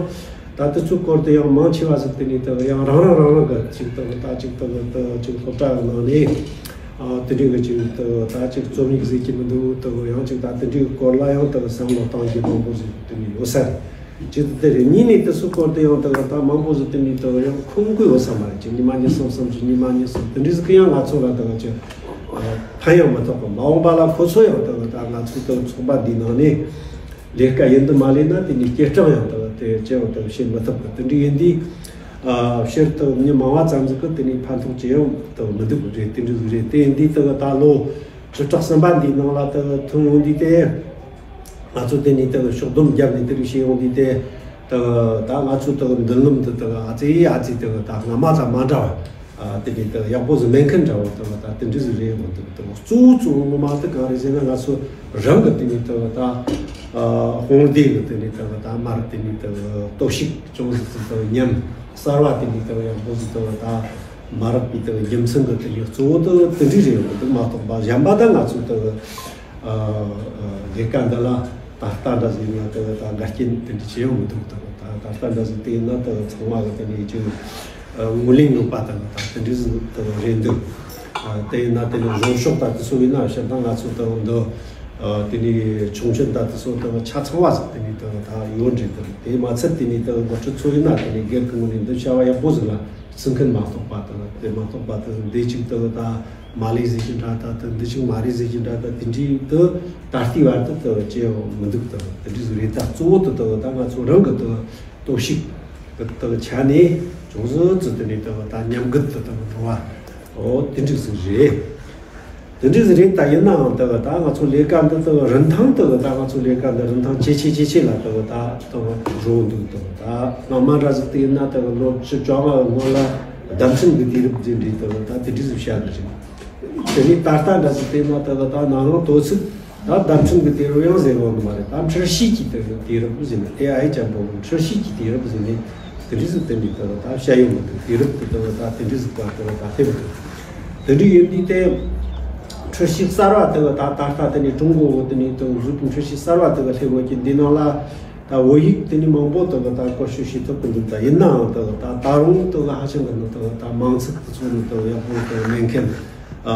ད་དེ་ཚོའི་སྐོར་དུ་ཡང་མང་ཆེ་བ་ཟིག་དེ་ནས་དེ་ཡང་རང་རང་རང་རང་གི་ཅིག་དེ་ད་ཅིག་དེ་དེ་ཅིག་སློབ་གྲྭ་གི་ནང་ནས་ཨ་དེ་འདྲའི་གི་ཅིག་དེ་ད་ཅིག་རྩོམ་ཡིག་ཟེར་གྱི་མི་འདུག་དེ་ཡང་ཅིག་ད་དེ་འདྲའི་སྐོར་ལ་ཡང་དེ་བསམ་བློ་གཏོང་རྒྱུ་མང་པོ་ཟིག་དེ་ནས་ཡོད་ས་རེད། ཅིག་དེ་རེད། གཉིས་ནས་དེ་ཚོའི་སྐོར་དུ་ཡང་དེ་ད་མང་པོ་ཟིག་དེ་ནས་དེ་ཡང་ཁོམ་གི་ཡོད་ས་མ་རེད། ཅིག་ཉི་མ་གཉིས་གསུམ་གསུམ་ཅིག་ཉི་མ་གཉིས་གསུམ་དེ་འདྲའི་ཟིག་གི་ཡང་ང་ཚོ་ལ་དེ་ཅིག་ཕན་ཡང་མི་ཐོགས་གི། མ་འོངས་པ་ལ་ཁོ་ཚོ་ཡང་དེ་ད་ང་ཚོའི་དེ་ཚོགས་པ་འདིའི་ནང་ནས། ལས་ཀ་ཡིན་དུ་མ་ལས་ན་དེ་ནི་སྐྱེད་སྲིང་ཡང་དག་དེ་ཅི་ཡང་དག་བྱེད་མི་ཐུབ་གི། དེ་འདྲ་ཡིན་དུས་ཨ་ཕྱིར་དུ་མི་མང་བ་ཙམ་ཟིག་གི་དེ་ནི་ཕན་ཐོགས་ཅི་ཡང་དག་མི་འདུག་རེད། དེ་འདྲ་ཟིག་རེད། དེ་ཡིན་དུས་དག་ད་ལོ་བཅུ་ཕྲག་གསུམ་པ་འདིའི་ནང་ལ་དག་ཐོན་ཡོང་དུས་དེ་ང་ཚོ་དེ་ནི་དག་ཕྱོགས་བསྡོམས་བརྒྱབ་ནས་དེ་རིགས་བྱས་ཡོང་དུས་དེ་དག་ད་ང་ཚོ་དག་མདུན་ལམ་དུ་དག་ཨ་ཙི་ཨ་ཙི་དག་ད་སྔ་མ་དང་མ་འདྲ་བ། ཨ་དེ་ནས་ད་ཡག་པོ་ཟིག་མེད་མཁན་འདྲ་བོ་དེ་བ་ད་དེ་འདྲ་ཟིག་རེད་འོང་། དེ་དེ་གཙོ་བོ་གཙོ་བོ་ངོ་མ་དེ་གང་རེད་ཟེར་ན། ང་ཚོ་རང་གི་དེ་ནས་དེ་བ་ད་ཨ་དཔུང་སྡེ་གི་དེ་ནས་དེ་བ་ད་མར་དེ་ནས་དེ་བ་སྟོབས་ཤུགས་ཅུང་ཟིག་ཟིག་དེ་བ་ཉམས། གསར་བ་དེ་ནས་དེ་བ་ཡག་པོ་ཟིག་དེ་བ་ད་མ་རག་པའི་དེ་བ་རྒྱུ་མཚན་གི་དེ་ནས་གཙོ་བོ་དེ་དེ་འདྲ་རེད་འོང་། དེ་མ་གཏོགས་པ་གཞན་པ་ད་ང་ཚོ་དེ་བ་ཨ་ལས་ཀ་འདི་ལ་ད་ལྟ་འདྲ་ཟིག་ཡིན་ན་དེ་བ་ད་འགལ་རྐྱེན་དེ་འདྲ་ཅི་ཡང་མི་འདུག་དེ་བ་ད་ད་ལྟ་འདྲ་ཟིག་དེ་ཡིན་ན་དེ་བ་ཚང་མ་གི་དེ་ནས་ཅིག་ཨ་ངོས་ལེན་ཡོད་པ་དང་དང་དེ་འདྲ་ཟིག་དང་རེད་འདུག་ཨ་དེ་ཡིན་ན་དེ་ནི་བཟོ་ཕྱོགས་དང་དེ་ཚོ་ཡིན་ན་ཕྱིར་ད་ང་ཚོ་དང་འདི་ཨ་དེ་ནི་ཆུང་ཆུང་དང་དེ་ཚོ་དང་ཆ་ཚང་བ་ཟིག་དེ་ནི་དང་ད་ཡོད་འདྲ་འདུག་དེ་མ་ཚད་དེ་ནི་དང་འགོ་ཁྲིད་ཚོ་ཡིན་ན་དེ་ནི་སྒེར་གྱི་ངོས་ནས་འདི་བྱ་བ་ཡག་པོ་ཟིག་ལ་བརྩི་མཁན་མ་གཏོགས་པ་དང་། དེ་མ་གཏོགས་པ་དང་འདི་གཅིག་དང་ད་མ་ལས་ཟེར་གྱི་འདྲ་ད་དང་འདི་གཅིག་མ་རེད་ཟེར་གྱི་འདྲ་ད་དེ་འདྲའི་དུ་ད་ལྟའི་བར་དུ་དང་ཅི་ཡང་མི་འདུག་དང་། དེ་འདྲ་ཟིག་རེད། ད་གཙོ་བོ་དུ་དང་ད་ང་ཚོ་རང་གི་དང་། སྟོབས་ཤུགས་དེ་དག་ཆ་ནས་ཅུང་ཟད་ཙི་དེ་ནས་དག་ད་ཉམས་རྒུད་དེ་དག་འགྲོ་བ། ཨོ་དེ་འདྲ་ཟིག་རེད། དེ་འདྲ་ཟིག་རེད། ད་ཡིན་ནའང་དག་ད་ང་ཚོ་ལས་ཀ་འདི་དག་རིན་ཐང་དག་ད་ང་ཚོ་ལས་ཀ་འདི་རིན་ཐང་ཇེ་ཆེ་ཇེ་ཆེ་ལ་དག་ད་དག་འགྲོ་འདུག་དག་ད་སྔ་མ་འདྲ་ཟིག་དེ་ཡིན་ན་དག་ལོ་བཅུ་བཅོ་ལྔ་སྔོན་ལ་བརྡ་འཕྲིན་གྱི་དུས་རབས་ཟིན་འདྲ་དག་ད་དེ་འདྲ་ཟིག་བཤད་འདུག་ཅིང་། དེ་ནས་ད་ལྟ་འདྲ་ཟིག་དེ་ན་དག་ད་ནང་རང་དོ་ཚིགས། ད་བརྡ་འཕྲིན་གྱི་དུས་རབས་ཡང་ཟེར་བ་ནི་མ་རེད། ད་འཕྲུལ་ཆས་ཀྱི་དུས་རབས་ཟེར་ན་ཨེ་ཨའི་ཅན་པོ་འཕྲུལ་ཆས་ཀྱི་དུས་རབས་ཟེར་ནས་དེ་འདྲ་ཟིག་དེ་འདྲ་ད་ད་བཤད་ཡོང་གི་འདུག་དུས་རབས་དེ་ད་ད་དེ་འདྲ་ཟིག་པ་དེ་ད་ད་སླེབས་འདུག་དེ་འདྲ་ཡིན་དུས་དེ་ འཁྲུལ་ཞིག་གསར་བ་དེ་གི་ད་ད་ལྟ་དེ་ནས་ཀྲུང་གོ་དེ་ནས་དེ་གི་བཟོས་པའི་འཁྲུལ་ཞིག་གསར་བ་དེ་གི་སླེབས་ཡོད་ཀྱི་འདི་ནང་ལ་ད་བོད་ཡིག་དེ་ནས་མང་པོ་དེ་གི་ད་བཀོལ་སྤྱོད་བྱེད་ཐུབ་ཀྱི་འདུག་ད་ཡིན་ནའང་དེ་གི་ད་ད་རུང་དེ་གི་ཧ་ཅང་གི་ནི་དེ་གི་ད་མིང་ཚིག་དེ་ཚོ་ནི་དེ་གི་ཡག་པོ་དེ་གི་མེད་མཁན་ཨ་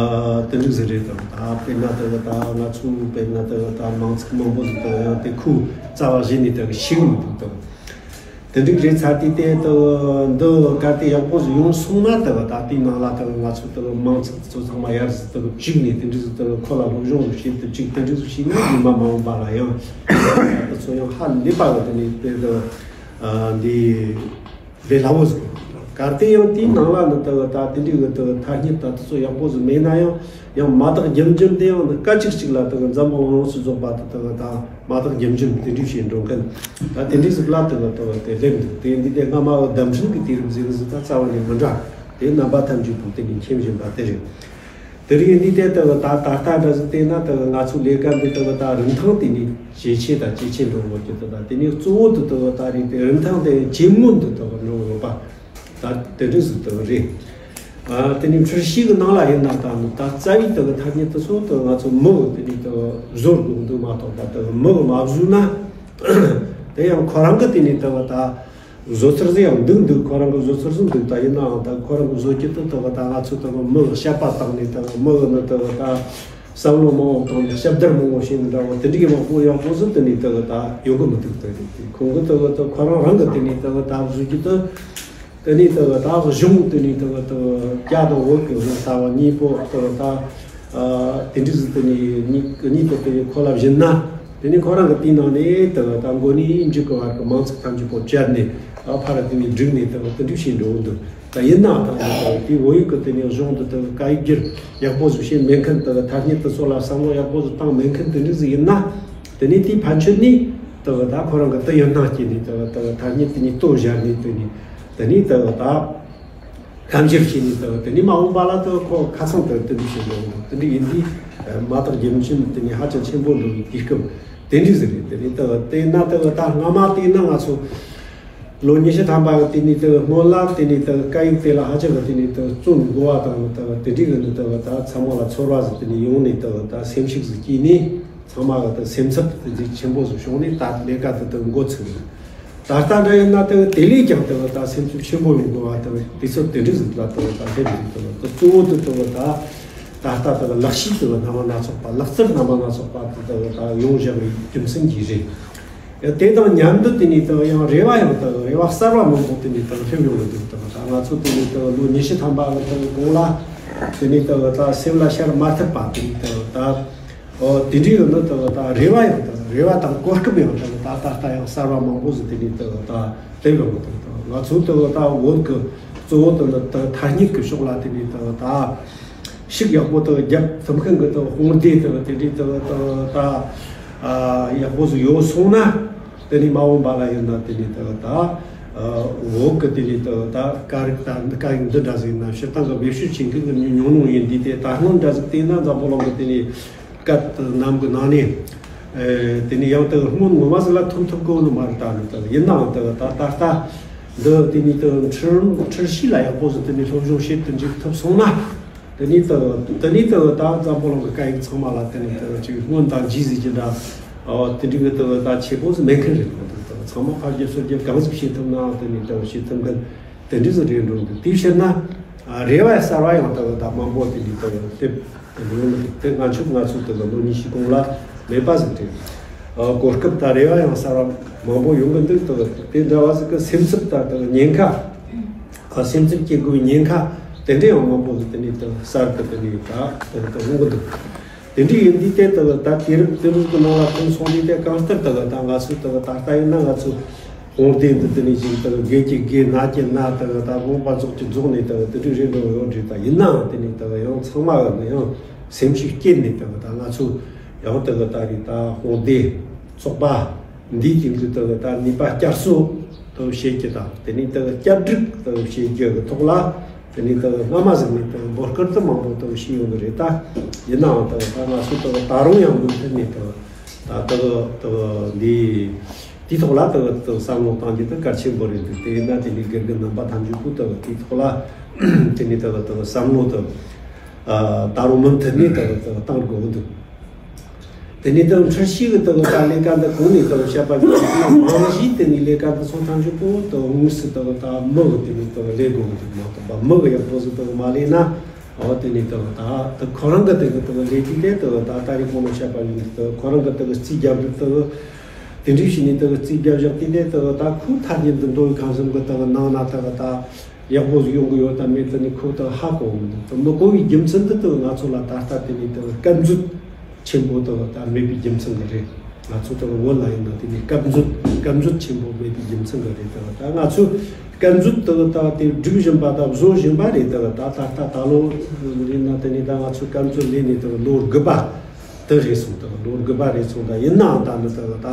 དེ་འདྲ་ཟིག་རེད། དེ་གི་ད་དཔེར་ན་དེ་གི་ད་ང་ཚོ་དཔེར་ན་དེ་གི་ད་མིང་ཚིག་མང་པོ་ཟིག་དེ་གི་ཡང་དེ་ཁོའི་རྩ་བ་བཞེས་ནས་དེ་གི་ཤེས་ཀྱི་མི་འདུག་དེ་གི་དེ་འདྲ་རེད་ཚར་དུས་དེ་དེ་འདི་གལ་ཏེ་ཡག་པོ་ཟིག་ཡོང་སོང་ན་དེ་གི་ད་དེའི་ནང་ལ་དེ་གི་ང་ཚོ་དེ་གི་མིང་ཚིག་ཚོ་ཚང་མ་ཡར་ཟིག་དེ་གི་བཅུག་ནས་དེ་འདྲ་ཟིག་དེ་གི་ཁོ་ལ་སློབ་སྦྱོང་ཟིག་བྱེད་དུ་བཅུག་དེ་འདྲ་ཟིག་བྱས་ན་རྗེས་མ་མ་འོངས་པ་ལ་ཡང་དེ་ཚོ་ཡང་ཧ་ལས་པ་གི་དེ་ནས་དེ་གི་འདི་དེ་སླ་བོ་ཟིག་གལ་ཏེ་ཡང་དེའི་ནང་ལ་ནི་དེ་གི་ད་དེ་འདྲ་གི་དེ་གི་ཐ་སྙད་ད་དེ་ཚོ་ཡག་པོ་ཟིག་མེད་ན་ཡང་། ཡང་མ་དག་རྒྱུ་འབྱམས་དེ་ཡང་ནི་སྐད་ཅིག་གཅིག་ལ་དེ་གི་འཛམ་བུ་གླིང་ཡོངས་སུ་རྫོགས་པ་དེ་དེ་གི་ད་མ་དག་རྒྱུ་འབྱམས་དེ་འདྲ་བྱས་འགྲོ་མཁན་ད་དེ་འདྲ་ཟིག་ལ་དེ་གི་དེ་གི་སླེབས་འདུག་དེ་འདི་དེ་སྔ་མ་གི་བརྡ་འཕྲིན་གི་དུས་རིམ་ཟེར་གི་ཟིག་ད་རྩ་བ་ནས་མི་འདྲ། དེ་རྣམ་པ་ཐམས་ཅད་པོ་དེ་ནས་མཁྱེན་བཞིན་པ་དེ་རེད། དེ་རིང་འདི་དེ་དེ་གི་ད་ད་ལྟ་འདྲ་ཟིག་བལྟས་ན་དེ་གི་ང་ཚོའི་ལས་ཀ་འདི་དེ་གི་ད་རིན་ཐང་དེ་ནས་ཇེ་ཆེ་དང་ཇེ་ཆེ་འགྲོ་གི་ཡོད་ཀྱི་འདུག་ད་དེ་ནས་གཙོ་བོ་དེ་དེ་གི་ད་རེད། དེ་རིན་ཐང་དེ་ཇེ་མངོན་དུ་དེ་གི་འགྲོ་གི་ཡོད་པ། ད་དེ་འདྲ་ཟིག་དེ་རེད། ཨ་དེ་ནས་འཁྲུལ་ཞིག་གི་ནང་ལ་ཡིན་ན་ད་ནི་ད་རྩ་བའི་དེ་གི་ཐ་སྙད་དེ་ཚོ་དེ་ང་ཚོ་མི་གི་དེ་ནས་དེ་བཟོ་དགོས་འདུག་མ་གཏོགས་པ་དེ་མི་གི་མ་བཟོས་ན་དེ་ཡང་ཁོ་རང་གི་དེ་ནས་དེ་གི་ད་བཟོ་ཚུལ་ཟིག་ཡང་འདུག་འདུག་ཁོ་རང་གི་བཟོ་ཚུལ་ཟིག་འདུག་ད་ཡིན་ནའང་ད་ཁོ་རང་གི་བཟོ་རྒྱུ་དེ་དེ་གི་ད་ང་ཚོ་དེ་གི་མི་གི་བཤད་པ་བཏང་ནས་དེ་གི་མི་གི་ནི་དེ་གི་ད་བསམ་བློ་མང་བོ་བཏང་ནས་ཞབས་བརྡར་མང་བོ་བྱས་ནས་འདྲ་བོ་དེ་འདྲ་གི་མང་པོ་ཡག་པོ་ཟིག་དེ་ནས་དེ་གི་ད་ཡོང་གི་མི་འདུག་དེ་རེད། དེ་ཁོང་གི་དེ་གི་ད་ཁོ་རང་རང་གི་དེ་ནས་དེ་གི་ད་བཟོ་རྒྱུ་དེ། དེ་ནས་དེ་གི་ད་གཞུང་དེ་ནས་དེ་གི་ད་རྒྱ་དང་བོད་ཀྱི་ལྟ་བ་གཉིས་པོ་དེ་གི་ད་དེ་འདྲ་ཟིག་དེ་ནས་གཉིས་གཉིས་དེ་དེ་ཁོ་ལ་བྱིན་ན། དེ་ནས་ཁོ་རང་གི་དེའི་ནང་ནས་དེ་གི་ད་མགོ་ནས་མཇུག་གི་བར་གྱི་མིང་ཚིག་ཐམས་ཅད་པོ་བཅད་ནས་ཨ་ཕ་ར་དེ་ནས་བསྒྲིགས་ནས་དེ་གི་དེ་འདྲ་བྱས་འགྲོ་གི་འདུག་ད་ཡིན་ནའང་ད་དེ་བོད་ཡིག་གི་དེ་ནས་གཞུང་དེ་དེ་གི་སྐད་ཡིག་སྒྱུར་ཡག་པོ་ཟིག་བྱས་མེད་མཁན། དེ་གི་ཐ་སྙད་དེ་ཚོ་ལ་བསམ་བློ་ཡག་པོ་ཟིག་བཏང་མེད་མཁན་དེ་འདྲ་ཟིག་ཡིན་ན། དེ་ནས་དེའི་ཕན་ཆད་ནས་དེ་གི་ད་ཁོ་རང་གི་དེ་ཡོན་ཏན་སྐྱེས་ནས་དེ་གི་ད་ཐ་སྙད་དེ་ནས་ལྟོ་བཞག་ནས་དེ་ནས་དེ་ནས་དེ་གི་ད་གཏམ་བཤད་བྱས་ནས་དེ་གི་དེ་ནས་མ་འོངས་པ་ལ་དེ་གི་ཁོ་ཁ་ཚང་དེ་གི་དེ་འདྲ་བྱེད་དགོས་འདུག་དེ་འདྲ་ཡིན་དུས་མ་དག་རྒྱུ་འབྱམས་དེ་ནས་ཧ་ཅང་ཆེན་པོ་འགྲོ་བའི་དུས་སྐབས་དེ་འདྲ་ཟིག་རེད། དེ་ནས་དེ་གི་དེ་ན་དེ་གི་ད་སྔ་མ་དེ་ན་ང་ཚོ་ལོ་ཉི་ཤུ་ཐམ་པ་གི་དེ་ནས་དེ་གི་སྔོན་ལ་དེ་ནས་དེ་གི་སྐད་ཡིག་དེ་ལ་ཧ་ཅང་གི་དེ་ནས་དེ་གི་བརྩོན་དགོས་པ་དང་དེ་གི་དེ་འདྲའི་གི་ནི་དེ་གི་ད་ཚང་མ་ལ་ཚོར་བ་ཟིག་དེ་ནས་ཡོང་ནས་དེ་གི་ད་སེམས་ཤུགས་ཟིག་སྐྱེས་ནས་ཚང་མ་གི་དེ་སེམས་འཚབ་དེ་ཅིག་ཆེན་པོ་ཟིག་བྱུང་ནས་ད་ལས་ཀ་དེ་དེ་གི་འགོ་ཚུགས་ཡོད། ད་ལྟ་འདྲ་ཡིན་ན་དེ་གི་དེ་ལས་ཀྱང་དེ་གི་ད་སེམས་འཚབ་ཆེན་པོ་ཡོང་དགོས་པ་དེ་གི་དུས་ཚོད་དེ་འདྲ་ཟིག་ལ་དེ་གི་ད་སླེབས་ཡོད། དེ་གི་དེ་གཙོ་བོ་དེ་དེ་གི་ད་ད་ལྟ་དེ་གི་ལག་ཤེས་དེ་གི་སྣ་མང་སྣ་ཚོགས་པ་ལག་རྩལ་སྣ་མང་སྣ་ཚོགས་པ་དེ་དེ་གི་ད་ཡོང་བཞག་པའི་རྒྱུ་མཚན་གྱིས་རེད། དེ་དང་མཉམ་དུ་དེ་ནས་དང་ཡང་རེ་བ་ཡང་དང་རེ་བ་གསར་བ་མང་པོ་དེ་ནས་དང་སླེབས་ཡོང་གི་འདུག་དང་ད་ང་ཚོ་དེ་ནས་དང་ལོ་ཉི་ཤུ་ཐམ་པ་གི་དང་གོང་ལ་དེ་ནས་དང་ད་སེམས་ལ་ཤར་མ་ཐུབ་པ་དེ་ནས་དང་ད་ཨོ་དེ་འདྲའི་ཡོད་ན་དང་ད་རེ་བ་ཡང་དང་རེ་བ་དང་གོ་སྐབས་ཡང་དང་ད་ད་ལྟ་ཡང་གསར་བ་མང་པོ་ཟིག་དེ་ནས་དང་ད་སླེབས་ཡོང་གི་འདུག་དང་ང་ཚོ་དང་ད་བོད་ཀྱི་གཙོ་བོ་དང་ད་ཐ་སྙད་ཀྱི་ཕྱོགས་ལ་དེ་ནས་དང་ད། ཤུགས་ཡག་པོ་དང་རྒྱབ་ཐུབ་མཁན་གྱི་དང་དཔུང་སྡེ་དང་དེ་འདྲའི་དང་དང་ད་ཨ་ཡག་པོ་ཟིག་ཡོད་སོང་ན་དེ་ནས་མ་འོངས་པ་ལ་ཡིན་ན་དེ་ནས་དང་ད་ཨ་བོད་ཀྱི་དེ་ནས་དང་ད་སྐད་རིགས་ད་སྐད་ཡིག་འདི་འདྲ་ཟིག་ཡིན་ན་སྤྱིར་བཏང་གི་བེད་སྤྱོད་བྱེད་མཁན་གྱི་ཉུང་ཉུང་ཡིན་དུས་དེ་ད་སྔོན་འདྲ་ཟིག་བལྟས་ན་འཛམ་བུ་གླིང་གི་དེ་ནས་སྐད་རྣམས་ཀྱི་ནང་ནས་ཨེ་དེ་ནས་ཡང་དང་སྔོན་ངོ་མ་ཟིག་ལ་ཐོན་ཐུབ་ཀྱི་ཡོད་ནི་མ་རེད། ད་ནི་དང་ཡིན་ནའང་དང་ད་ད་ལྟ་འདི་དེ་ནས་དང་འཁྲུལ་འཁྲུལ་ཞིག་ལ་ཡག་པོ་ཟིག་དེ་ནས་སློབ་སྦྱོང་བྱེད་དུ་འཇུག་ཐུབ་སོང་ན། དེ་ནས་ད་དེ་ནས་ད་ད་འཛམ་བུ་གླིང་གི་སྐད་ཡིག་ཚང་མ་ལ་དེ་ནས་ད་ཅིག་སྔོན་དང་རྗེས་ཟེར་གྱི་འདྲ། ཨོ་དེ་འདྲའི་གི་ད་ད་ཆེ་པོ་ཟིག་མེད་མཁན་རེད། ད་ད་ཚང་མ་ཕར་རྒྱབ་ཚུར་རྒྱབ་གང་ཟིག་བྱེད་ཐུབ་ནའང་དེ་ནས་ད་བྱེད་ཐུབ་མཁན་དེ་འདྲ་ཟིག་རེད་འགྲོ་འདུག་དེའི་ཕྱིར་ན་ཨ་རེ་བ་གསར་བ་ཡང་ད་ད་མང་པོ་དེ་འདྲའི་ད་སླེབས་དེ་འདྲ་ཡོང་གི་འདུག་དེ་ང་ཚོ་ང་ཚོ་ད་ལོ་ཉི་ཤུ་གོང་ལ་མེད་པ་ཟིག་རེད། ཨ་གོ་སྐབས་ད་རེ་བ་ཡང་གསར་བ་མང་པོ་ཡོང་གི་འདུག་ད་དེ་འདྲ་བ་ཟིག་གི་སེམས་འཚབ་ད་ད་ཉེན་ཁ། ཨ་སེམས་འཚབ་སྐྱེ་དགོས་པའི་ཉེན་ཁ་དེ་འདྲ་ཡང་མང་པོ་ཟིག་དེ་ནས་ད་གསར་དུ་དེ་ནས་ད་དེ་ད་ཡོང་གི་འདུག་དེ་འདྲ་ཡིན་དུས་དེ་ད་ད་དུས་རབས་དེ་རིགས་ཀྱི་ནང་ལ་ཐོན་སོང་དུས་དེ་གང་ལྟར་ད་ད་ང་ཚོ་ད་ད་ལྟ་ཡིན་ན་ང་ཚོ་དཔུང་སྡེ་འདི་དེ་ནས་ཅིག་ད་དགེ་གི་དགེ་ན་གི་ན་ད་ད་དགོངས་པ་རྫོགས་ཀྱི་རྫོགས་ནས་ད་དེ་འདྲ་རེད་འགྲོ་ཡོད་རེད། ད་ཡིན་ནའང་དེ་ནས་ད་ཡང་ཚང་མ་གི་ཡང་སེམས་ཤུགས་སྐྱེད་ནས་ད་ད་ང་ཚོ་ཡང་ད་ད་རེད། ད་དཔུང་སྡེ་ཚོགས་པ། འདིའི་སྟེང་དུ་དེ་གི་ད་ནུས་པ་བསྐྱར་གསོ་དེ་བྱེད་རྒྱུ་དང་དེ་ནས་དེ་གི་བསྐྱར་སྒྲིག་དེ་བྱེད་རྒྱུ་གི་ཐོག་ལ་དེ་ནས་དེ་གི་སྔ་མ་ཟིག་ནས་དེ་གི་འབོད་སྐུལ་དེ་མང་པོ་དེ་བྱས་ཡོང་གི་རེད། ད་ཡིན་ནའང་དེ་གི་ད་ང་ཚོ་དེ་གི་ད་རུང་ཡང་མུ་མཐུད་ནས་དེ་གི་ད་དེ་གི་དེ་གི་འདི་དེའི་ཐོག་ལ་དེ་གི་དེ་གི་བསམ་བློ་གཏང་རྒྱུ་དེ་གལ་ཆེན་པོ་རེད་འདུག་དེ་ཡིན་ན་དེ་ནས་དགེ་རྒན་རྣམ་པ་ཐམས་ཅད་པོ་དེ་གི་དེའི་ཐོག་ལ་དེ་ནས་དེ་གི་དེ་གི་བསམ་བློ་དེ། ད་རུང་མུ་མཐུད་ནས་ད་ད་བཏང་དགོས་འདུག་དེ་ནས་ད་འཁྲུལ་ཞིག་གི་ད་ད་ལས་ཀ་འདི་གོང་ནས་ད་བཤད་པ་ཡིན་ན། རྨང་གཞི་དེ་ནས་ལས་ཀ་འདི་ཚོ་ཐམས་ཅད་པོ་ད་དངོས་སུ་ད་ད་མི་གི་དེ་ནས་ད་ལས་དགོས་འདུག་མ་གཏོགས་པ། མི་གི་ཡག་པོ་ཟིག་ད་མ་ལས་ན། འོ་དེ་ནས་ད་ད་ད་ཁོ་རང་གི་དེ་གི་ད་ལས་དུས་དེ་ད་ད་ད་རེས་གོང་ནས་བཤད་པ་ཡིན་ད་ཁོ་རང་གི་ད་རྩིས་རྒྱབ་རྒྱུ་ད་དེ་འདྲ་བྱས་ནས་ད་རྩིས་རྒྱབ་བཞག་དུས་དེ་ད་ད་ཁོ་ཐ་སྙད་འདི་མདོ་དབུས་ཁམས་གསུམ་གི་ད་ནང་ན་ད་ད། ཡག་པོ་ཟིག་ཡོང་གི་ཡོད་དམ་མེད་དེ་ནི་ཁོ་ད་ཧ་གོ་མི་འདུག་དེ་མི་གོ་བའི་རྒྱུ་མཚན་འདི་ད་ང་ཚོ་ལ་ད་ལྟ་དེ་ནི་ད་སྐབས་འཛོལ་ཆེན་པོ་ད་ད་མེད་པའི་རྒྱུ་མཚན་གི་རེད། ང་ཚོ་ད་བོད་ལ་ཡིན་ན་དེ་ནི་སྐབས་འཛོལ་སྐབས་འཛོལ་ཆེན་པོ་མེད་པའི་རྒྱུ་མཚན་གི་རེད། ད་ད་ང་ཚོ་སྐབས་འཛོལ་ད་ད་དེ་སྒྲིག་བཞིན་པ་ད་བཟོ་བཞིན་པ་རེད། ད་ད་ད་ད་ལོ་ཡིན་ན་དེ་ནི་ད་ང་ཚོ་སྐབས་འཛོལ་ལས་ནི་ད་ལོ་དགུ་པ་དེ་རེད་སོང་། ད་ལོ་དགུ་པ་རེད་སོང་། ད་ཡིན་ནའང་ད་ནི་ད་ད།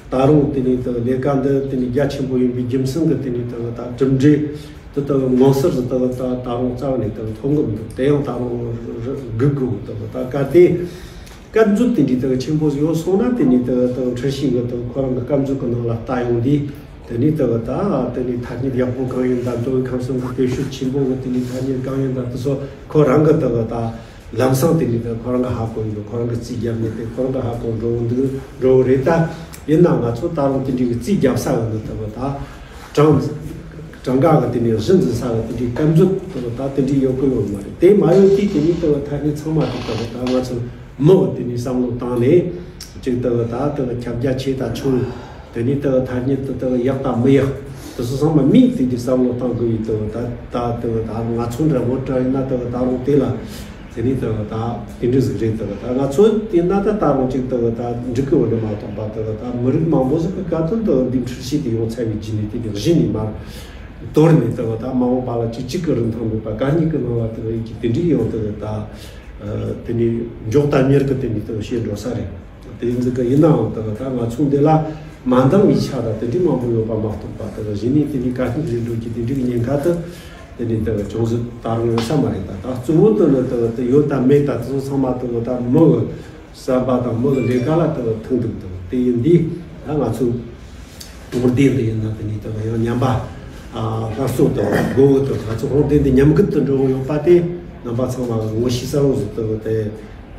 ད་རུང་དེ་ནས་ད་ལས་ཀ་འདི་དེ་ནས་རྒྱ་ཆེན་པོ་ཡིན་པའི་རྒྱུ་མཚན་གྱིས་དེ་ནས་ད་ད་གྲུབ་འབྲས་དེ་ད་མངོན་གསལ་དུ་ད་ད་ད་རུང་རྩ་བ་ནས་ད་མཐོང་གི་མི་འདུག་དེ་ཡང་ད་རུང་སྒུག་དགོས་ད་ད་གལ་ཏེ་སྐབས་འཛོལ་དེ་འདྲའི་ད་ཆེན་པོ་ཡོད་སོང་ན། དེ་ནས་ད་ད་འཁྲུལ་ཞིག་གི་ད་ཁོ་རང་གི་སྐབས་འཛོལ་གྱི་ནང་ལ་ལྟ་ཡོང་དུས། དེ་ནས་ད་ད་དེ་ནས་ཐ་སྙད་ཡག་པོ་གང་ཡིན་ད། མདོ་དབུས་ཁམས་གསུམ་གྱི་དཔེ་བཤད་ཆེན་པོ་གི་དེ་ནས་ཐ་སྙད་གང་ཡིན་ད། དེ་ཚོ་ཁོ་རང་གི་ད་ད། ལམ་སང་དེ་ནས་ད་ཁོ་རང་གི་ཧ་གོ་ཡིན་པས། ཁོ་རང་གི་རྩིས་རྒྱབ་ནས་དེ་ཁོ་རང་གི་ཧ་གོ་འགྲོ་འདུག་འགྲོ་གི་རེད་ད། ཡིན་ན་ང་ཚོ་ད་རུང་དེ་འདྲའི་གི་རྩིས་རྒྱབ་ས་གི་འདི་ལྟ་བུ་ད་གྲངས་གྲངས་ཀ་གི་དེ་ནས་གཞི་འཛིན་ས་གི་དེ་འདྲའི་སྐབས་འཛོལ་ལྟ་བུ་ད་དེ་འདྲའི་ཡོད་གི་ཡོད་མ་རེད། དེ་མ་ཡོད་དུས་དེ་ནས་ལྟ་བུ་ཐ་སྙད་ཚང་མ་དེ་ལྟ་བུ་ད་ང་ཚོ་མི་གི་དེ་ནས་བསམ་བློ་བཏང་ནས་ཅིག་ལྟ་བུ་ད་ལྟ་བུ་ཁྱབ་རྒྱ་ཆེ་ད་ཆུང་། དེ་ནས་ལྟ་བུ་ཐ་སྙད་དེ་ལྟ་བུ་ཡག་དང་མི་ཡག་དེ་ཚོ་ཚང་མ་མིས་དེ་འདྲའི་བསམ་བློ་བཏང་དགོས་ཡོད། ལྟ་བུ་ད་ལྟ་བུ་ད་ང་ཚོ་འདྲ་བོ་འདྲ་ཡིན་ན་ལྟ་བུ་ད་རུང་དེ་ལ། དེ་ནས་ལྟ་བུ་ད་དེ་འདྲ་ཟིག་རེད། ལྟ་བུ་ད་ང་ཚོ་དེ་ན་ད་ད་རུང་ཅིག་ལྟ་བུ་ད་འགྲིག་གི་ཡོད་ནི་མ་གཏོགས་པ། ལྟ་བུ་ད་མི་རིགས་མང་པོ་ཟིག་གི་བཀའ་དོན་ལྟ་བུ་འདི་འཁྲུལ་ཞིག་དེ་ཡོང་ཚར་བའི་རྗེས་ནས་དེ་འདྲ་གཞི་ནས་མར་དོར་ནས་ལྟ་བུ་ད་མ་འོངས་པ་ལ་ཅིག་གཅིག་གི་རིན་ཐང་མེད་པ་ག་གཉིས་ཀྱི་ནང་ལ་ལྟ་བུ་ཡིན་གྱི་དེ་འདྲའི་ཡོང་ལྟ་བུ་ད་དེ་ནས་མགྱོགས་དང་མྱུར་གི་དེ་ནས་ལྟ་བུ་བཤད་འགྲོ་ས་རེད། དེ་ཡིན་ཟིག་གི་ཡིན་ནའང་ལྟ་བུ་ད་ང་ཚོ་འདི་ལ་མ་འདང་བའི་ཆ་ད་དེ་འདྲའི་མང་པོ་ཡོད་པ་མ་གཏོགས་པ། ལྟ་བུ་གཞི་ནས་དེ་ནས་ག་སྙིགས་རེད་འགྲོ་གྱི་དེ་འདྲའི་ཉེན་ཁ་དེ། དེ་ནས་ལྟ་བུ་ཅུང་ཟད་ད་རུང་ཡོད་ས་མ་རེད། ད་ད་གཙོ་བོ་དེ་ནི་ལྟ་བུ་དེ་ཡོད་དམ་མེད་ད་དེ་ཚོ་ཚང་མ་ལྟ་བུ་ད་མི་གི་བསམ་པ་དང་མི་གི་ལས་ཀ་ལ་ལྟ་བུ་ཐུག་འདུག་ལྟ་བུ་དེ་ཡིན་དུས་ད་ང་ཚོ་དོན་ལྡན་དུ་ཡིན་ན་དེ་ནས་ལྟ་བུ་ཡང་ཉམས་པ་ཨ་སླར་གསོ་དང་དགོས་འདུག་ང་ཚོ་དོན་ལྡན་དུ་ཉམས་རྒུད་དུ་འགྲོ་གི་ཡོད་པ་དེ་རྣམ་པ་ཚང་མ་གི་ངོ་ཤེས་གསལ་བོ་ཟིག་ལྟ་བུ་དེ་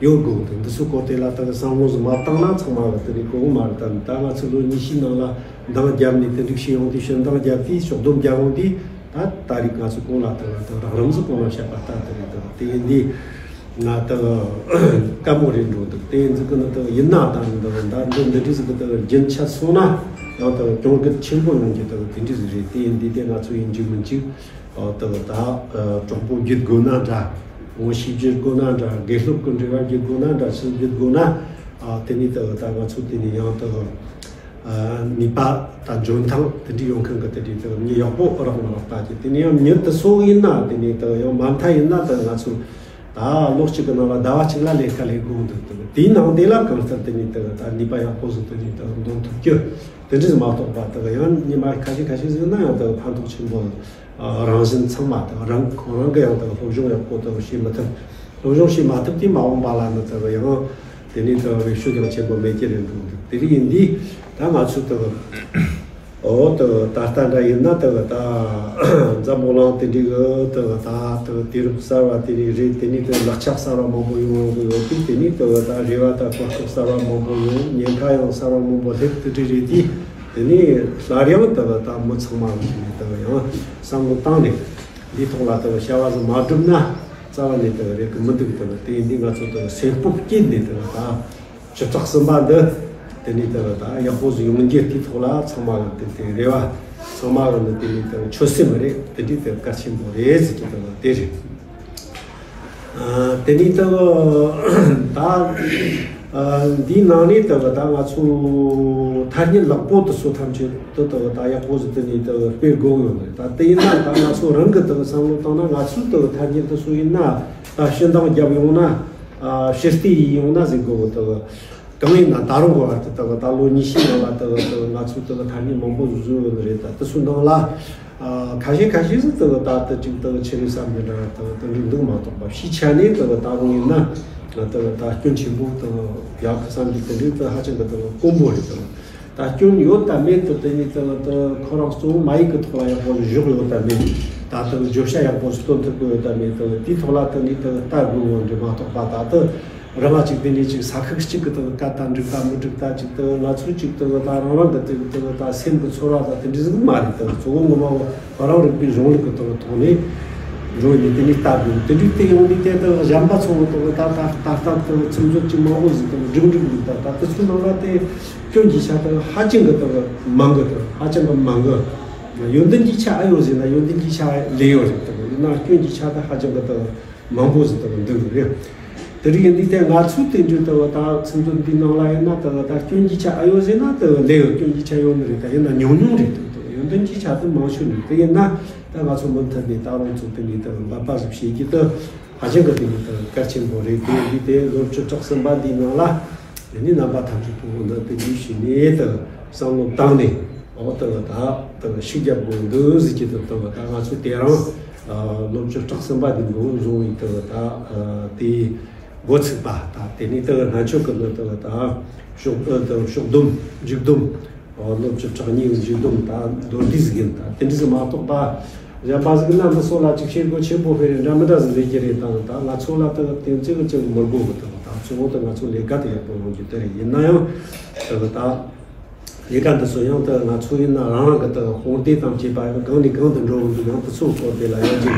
ཡོད་དགོས་འདུག་འདི་ཚོ་སྐོར་དེ་ལ་ལྟ་བུ་བསམ་བློ་ཟིག་མ་བཏང་ན་ཚང་མ་གི་དེ་ནས་གོ་གི་མ་རེད། ད་ད་ང་ཚོ་ལོ་ཉི་ཤུའི་ནང་ལ་འདང་བརྒྱབ་ནས་དེ་འདྲ་བྱས་ཡོང་དུས་ཕྱིར་འདང་བརྒྱབ་དུས་ཕྱོགས་བསྡོམས་རྒྱག་ཡོང་དུས། ད་ད་རེས་ང་ཚོ་གོང་ལ་ལྟ་བུ་ད་རགས་རིམ་ཟིག་གོང་ལ་བཤད་པ་ལྟ་དེ་རེད། ལྟ་བུ་དེ་ཡིན་དུས་ང་ལྟ་བུ་དཀའ་མོ་རེད་འགྲོ་འདུག་དེ་ཡིན་ཟིག་གི་ནི་ལྟ་བུ་ཡིན་ན་ད་ནི་ལྟ་བུ་ད་འདི་འདི་འདྲ་ཟིག་གི་ལྟ་བུ་རྒྱུན་ཆད་སོང་ན་ཡང་ལྟ་བུ་གྱོང་གུད་ཆེན་པོ་ཡོང་རྒྱུ་ལྟ་བུ་དེ་འདྲ་ཟིག་རེད། དེ་ཡིན་དུས་དེ་ང་ཚོ་ཡིན་གཅིག་མིན་གཅིག་ལྟ་བུ་ད་གྲོགས་པོ་བརྒྱུད་དགོས་ན་འདྲ། ངོ་ཤེས་བརྒྱུད་དགོས་ན་འདྲ། དགེ་སློབ་ཀྱི་འབྲེལ་བ་བརྒྱུད་དགོས་ན་འདྲ། ཆི་བརྒྱུད་དགོས་ན་དེ་ནས་ལྟ་བུ་ད་ང་ཚོ་དེ་ནས་ཡང་ལྟ་བུ། ནུས་པ་དང་འཇོན་ཐང་དེ་འདྲའི་ཡོང་མཁན་གྱི་དེ་འདྲའི་དེ་མྱི་ཡག་པོ་རག་མ་རག་ལྟ་རྒྱུ། དེ་ནས་ཡང་མྱི་དེ་སོགས་ཡིན་ན་དེ་ནས་དེ་ཡང་མ་མཐའ་ཡིན་ན་དེ་ང་ཚོ་ད་ལོ་གཅིག་གི་ནང་ལ་ཟླ་བ་གཅིག་ལ་ལས་ཀ་ལས་དགོས་འདུག་དེ་དེའི་ནང་དེ་ལ་གང་ལྟར་དེ་ནས་དེ་ད་ནུས་པ་ཡག་པོ་ཟིག་དེ་ནས་དེ་འདོན་ཐུབ་རྒྱུ་དེ་འདྲ་ཟིག་མ་གཏོགས་པ། དེ་ཡང་ཉི་མ་ཁ་ཤས་ཁ་ཤས་ཟིག་ན་ཡང་དེ་ཕན་ཐོགས་ཆེན་པོ་རང་བཞིན་ཚང་མ་དེ་རང་ཁོ་རང་གི་ཡང་དེ་སློབ་སྦྱོང་ཡག་པོ་དེ་བྱེད་མི་ཐུབ། སློབ་སྦྱོང་བྱེད་མ་ཐུབ་དུས་མ་འོངས་པ་ལ་ནི་དེ་ཡང་། དེ་ནས་ལྟ་བུ་བེད་སྤྱོད་ཡང་ཆེན་པོ་མེད་ཀྱི་རེད་འདུག་དེ་རིགས་ཡིན་དུས་ད་ང་ཚོ་ལྟ་བུ་འོ་ལྟ་བུ་ད་ལྟ་འདྲ་ཡིན་ན་ལྟ་བུ་ད་འཛམ་བུ་གླིང་དེ་འདྲའི་གི་ལྟ་བུ་ད་ལྟ་བུ་དུས་རབས་གསར་བ་དེ་རིགས་རེད། དེ་ནས་ལྟ་བུ་ལག་ཆ་གསར་བ་མང་པོ་ཡོང་ཡོང་གི་ཡོད་དུས། དེ་ནས་ལྟ་བུ་ད་རེ་བ་ད་གོ་སྐབས་གསར་བ་མང་པོ་ཡོང་། ཉེན་ཁ་ཡང་གསར་བ་མང་པོ་སླེབས་དེ་འདྲ་རེད་དུས། དེ་ནས་སླར་ཡང་ལྟ་བུ་ད་མི་ཚང་མ་གི་ནས་ལྟ་བུ་ཡང་བསམ་བློ་བཏང་ནས་འདིའི་ཐོག་ལ་ལྟ་བུ་བྱ་བ་ཟིག་མ་བསྒྲུབས་ན་རྩ་བ་ནས་ལྟ་བུ་རེད་གི་མི་འདུག་ལྟ་བུ་དེ་ཡིན་དུས་ང་ཚོ་ལྟ་བུ་སེམས་སྤོབས་བསྐྱེད་ནས་ལྟ་བུ་ད། ཞིབ་ཚགས་ཟིན་པ་འདི་དེ་ནས་དེ་ད་ཡག་པོ་ཟིག་ཡོང་རྒྱུ་དེའི་ཐོག་ལ་ཚང་མ་གི་དེ་དེ་རེ་བ་ཚང་མ་གི་ནི་དེ་ནས་དེ་ཆོད་སེམས་རེད། དེ་འདྲའི་དེ་གལ་ཆེན་པོ་རེད་ཟེར་གྱི་དེ་དེ་རེད། ཨ་དེ་ནས་དེ་ད་ཨ་འདིའི་ནང་ནས་དེ་ད་ང་ཚོ་ཐ་སྙད་ལེགས་པོ་དེ་ཚོ་ཐམས་ཅད་དེ་དེ་ད་ཡག་པོ་ཟིག་དེ་ནས་དེ་སྤེལ་དགོས་ཡོད་རེད། ད་དེ་ཡིན་ན་ད་ང་ཚོ་རང་གི་དེ་བསམ་བློ་བཏང་ན་ང་ཚོའི་དེ་ཐ་སྙད་དེ་ཚོ་ཡིན་ན་ད་ཕྱིར་འདང་རྒྱབ་ཡོང་ན། ཨ་ཕྱིར་བལྟས་ཡིན་ཡོང་ན་ཟེར་དགོས་གི་དེ། གང་ཡིན་ན་ད་རུང་གོ་བར་དུ་ལྟ་བུ་ད་ལོ་ཉི་ཤུའི་ནང་ལ་ལྟ་བུ་ལྟ་བུ་ང་ཚོས་ལྟ་བུ་ཐ་སྙད་མང་པོ་བཟོས་ཡོད་ནི་རེད། ད་དེ་ཚོའི་ནང་ལ་ཨ་ཁ་ཤས་ཁ་ཤས་སུ་ལྟ་བུ་ད་ལྟ་ཅིག་ལྟ་བུ་ཆེ་རེད་བསམ་གྱི་འདྲ་ལྟ་བུ་དེ་འདྲ་འདུག་མ་གཏོགས་པ་སྤྱིའི་ཆ་ནས་ལྟ་བུ་ད་རུང་ཡིན་ན་ལྟ་བུ་ད་སྐྱོན་ཆེན་པོ་ལྟ་བུ་ཡག་གི་བསམ་གྱི་དེ་འདྲའི་ལྟ་བུ་ཧ་ཅང་གི་ལྟ་བུ་དཀོན་པོ་རེད། ལྟ་བུ་ ད་སྐྱོན་ཡོད་དམ་མེད་དུ་དེ་ནས་དུ་དུ་ཁོ་རང་གཙོ་བོ་མ་ཡིག་གི་ཐོག་ལ་ཡག་པོ་བཞག་ཡོད་དམ་མེད། ད་དུ་བརྗོད་བྱ་ཡག་པོ་སྟོན་ཐུབ་ཀྱི་ཡོད་དམ་མེད་དུ་དེའི་ཐོག་ལ་དུ་ནས་དུ་ལྟ་དགོས་ཡོད་འདྲ་མ་གཏོགས་པ། ད་དུ་རང་ལ་ཅིག་དེ་འདྲའི་ཅིག་ས་ཁུག་གཅིག་གི་དུ་སྐད་ད་འགྲིག་ད་མི་འགྲིག་ད་ཅིག་དུ་ང་ཚོ་ཅིག་དུ་ད་རང་རང་གི་དུ་དུ་ད་སེམས་ཀྱི་ཚོར་བ་ད་དེ་འདྲ་ཟིག་མ་རེད། དུ་གཙོ་བོ་ངོ་མ་བོ་རང་རིག་པའི་གཞུང་ལུགས་ཀྱི་དུ་ཐོག་ནས་འགྲོ་ནས་དེ་ནས་ལྟ་དགོས། དེ་འདྲའི་དེ་ཡོང་དུས་དེ་དུ་གཞན་པ་ཚོ་དུ་ད་ད་ད་ལྟ་དུ་ཚིག་མཛོད་ཅིག་མང་པོ་ཟིག་དུ་འགྲིག་འགྲིག་འདུག་ད་ད་དུ་ཚོ་ནང་ལ་དེ་སྐྱོན་གྱི་ཆ་དུ་ཧ་ཅང་གི་དུ་མང་གི་དུ་ཧ་ཅང་གི་མང་གི། ཡོན་ཏན་གྱི་ཆ་ཨ་ཡོད་ཟེར་ན་ཡོན་ཏན་གྱི་ཆ་ལས་ཡོད་རེད། དུ་ཡིན་ན་སྐྱོན་གྱི་ཆ་དུ་ཧ་ཅང་གི་དུ་མང་པོ་ཟིག་དུ་འདུག་རེད། དེ་རིགས་ཡིན་དུས་དེ་ང་ཚོའི་དེ་འདྲའི་དུ་ད་ཚིག་མཛོད་འདི་ནང་ལ་ཡིན་ན་དུ་ད་སྐྱོན་གྱི་ཆ་ཨ་ཡོད་ཟེར་ན་དུ་ལས་ཡོད་སྐྱོན་གྱི་ཆ་ཡོད་ནི་རེད། ད་ཡིན་ན་ཉུང་ཉུང་རེད། དུ་ཡོན་ཏན་གྱི་ཆ་དུ་མང་ཤོས་ནི་དེ་ཡིན་ན་ད་ང་ཚོ་མུ་མཐུད་ནས་ད་རུང་ཚོ་དེ་ནས་དུ་འབད་པ་ཟིག་བྱེད་ཀྱི་དུ་ཧ་ཅང་གི་དེ་ནས་དུ་གལ་ཆེན་པོ་རེད། དེ་ཡིན་དུས་དེ་ལོ་བཅུ་ཕྲག་གསུམ་པ་འདིའི་ནང་ལ་དེ་ནས་རྣམ་པ་ཐམས་ཅད་པོ་འདི་དེ་འདྲའི་བྱས་ནས་དུ་བསམ་བློ་བཏང་ནས་འོ་དུ་ད་དུ་ཤུགས་རྒྱབ་དགོས་འདུག་ཟེར་གྱི་དུ་དུ་ད་ང་ཚོ་དེ་རང་ལོ་བཅུ་ཕྲག་གསུམ་པ་འདི་འགོ་བཟུང་བའི་དུ་ད་དེའི་འགོ་ཚུགས་པ། ད་དེ་ནས་དུ་སྔ་ཆོག་གི་ནི་དུ་ད་ཕྱོགས་ཨ་དུ་ཕྱོགས་བསྡོམས་མཇུག་བསྡོམས་ཨ་ལོ་བཅུ་ཕྲག་གཉིས་ཀྱི་མཇུག་བསྡོམས་ད་མདོར་བསྡུས་ཟིག་ཡིན། ད་དེ་འདྲ་ཟིག་མ་གཏོགས་ད་གཞན་པ་ཟིག་ན་འདི་སོགས་ལ་ཅིག་བྱེད་སྒོ་ཆེན་པོ་སྤེལ་རེ་འདྲ་མི་འདྲ་ཟིག་ལས་ཀྱི་རེད། ད་ད་ང་ཚོ་ལ་དུ་དེ་ཚོ་གི་ཅིག་མི་དགོས་གི། དུ་ད་གཙོ་བོ་དུ་ང་ཚོ་ལས་ཀ་དེ་ཡག་པོ་ཡོང་རྒྱུ་དེ་རེད། ཡིན་ན་ཡང་དུ་ད་ལས་ཀ་འདི་ཚོ་ཡང་དུ་ང་ཚོ་ཡིན་ན་རང་རང་གི་དུ་དཔུང་སྡེ་དང་བཅས་པ་ཡང་གང་ནས་གང་དུ་འགྲོ་འོང་དུ་ཡང་དུ་ཚོ་སྐོར་དེ་ལ་ཡང་ཅིག་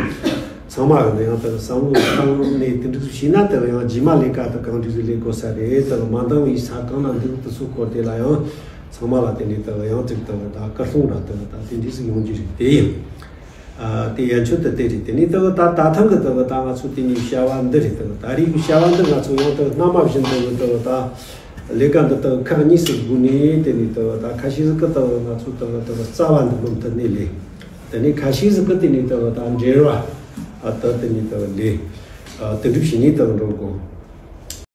ཚང་མ་གི་ནི་ཡང་དུ་བསམ་བློ་བཏང་ནས་དེ་འདྲ་ཞིག་བྱས་ན་དུ་ཡང་རྗེས་མ་ལས་ཀ་དུ་གང་འདྲ་ཞིག་ལས་དགོས་ས་རེད། དུ་མ་འདང་བའི་ས་གང་ན་འདུག་དུ་ཚོ་སྐོར་དེ་ལ་ཡང་ཚང་མ་ལ་དེ་ནས་དུ་ཡང་ཅིག་དུ་ད་སྐུལ་སློང་ར་དུ་ད་དེ་འདྲ་ཞིག་ཡོང་རྒྱུ་རེད། དེ་ཡིན། ཨ་དེ་ཡན་ཆོད་དུ་དེ་རེད། དེ་ནས་དུ་ད་ད་ཐེངས་གི་དུ་ད་ང་ཚོ་དེ་ནས་བྱ་བ་འདི་རེད། དུ་ད་རེས་ཀྱི་བྱ་བ་འདི་ང་ཚོ་ཡང་དུ་སྔ་མ་བཞིན་དུ་དུ་ད་ལས་ཀ་འདི་དུ་ཁག་གཉིས་སུ་བགོས་ནས་དེ་ནས་དུ་ད་ཁ་ཤས་ཟིག་གི་དུ་ང་ཚོ་དུ་དུ་རྩ་བ་འདི་མུ་མཐུད་ནས་ལས། དེ་ནས་ཁ་ཤས་ཟིག་གི་དེ་ནས་དུ་ད་འབྲེལ་བ་ཨ་དུ་དེ་ནས་དུ་ལས། ཨ་དེ་འདྲ་བྱས་ནས་དུ་འགྲོ་དགོས།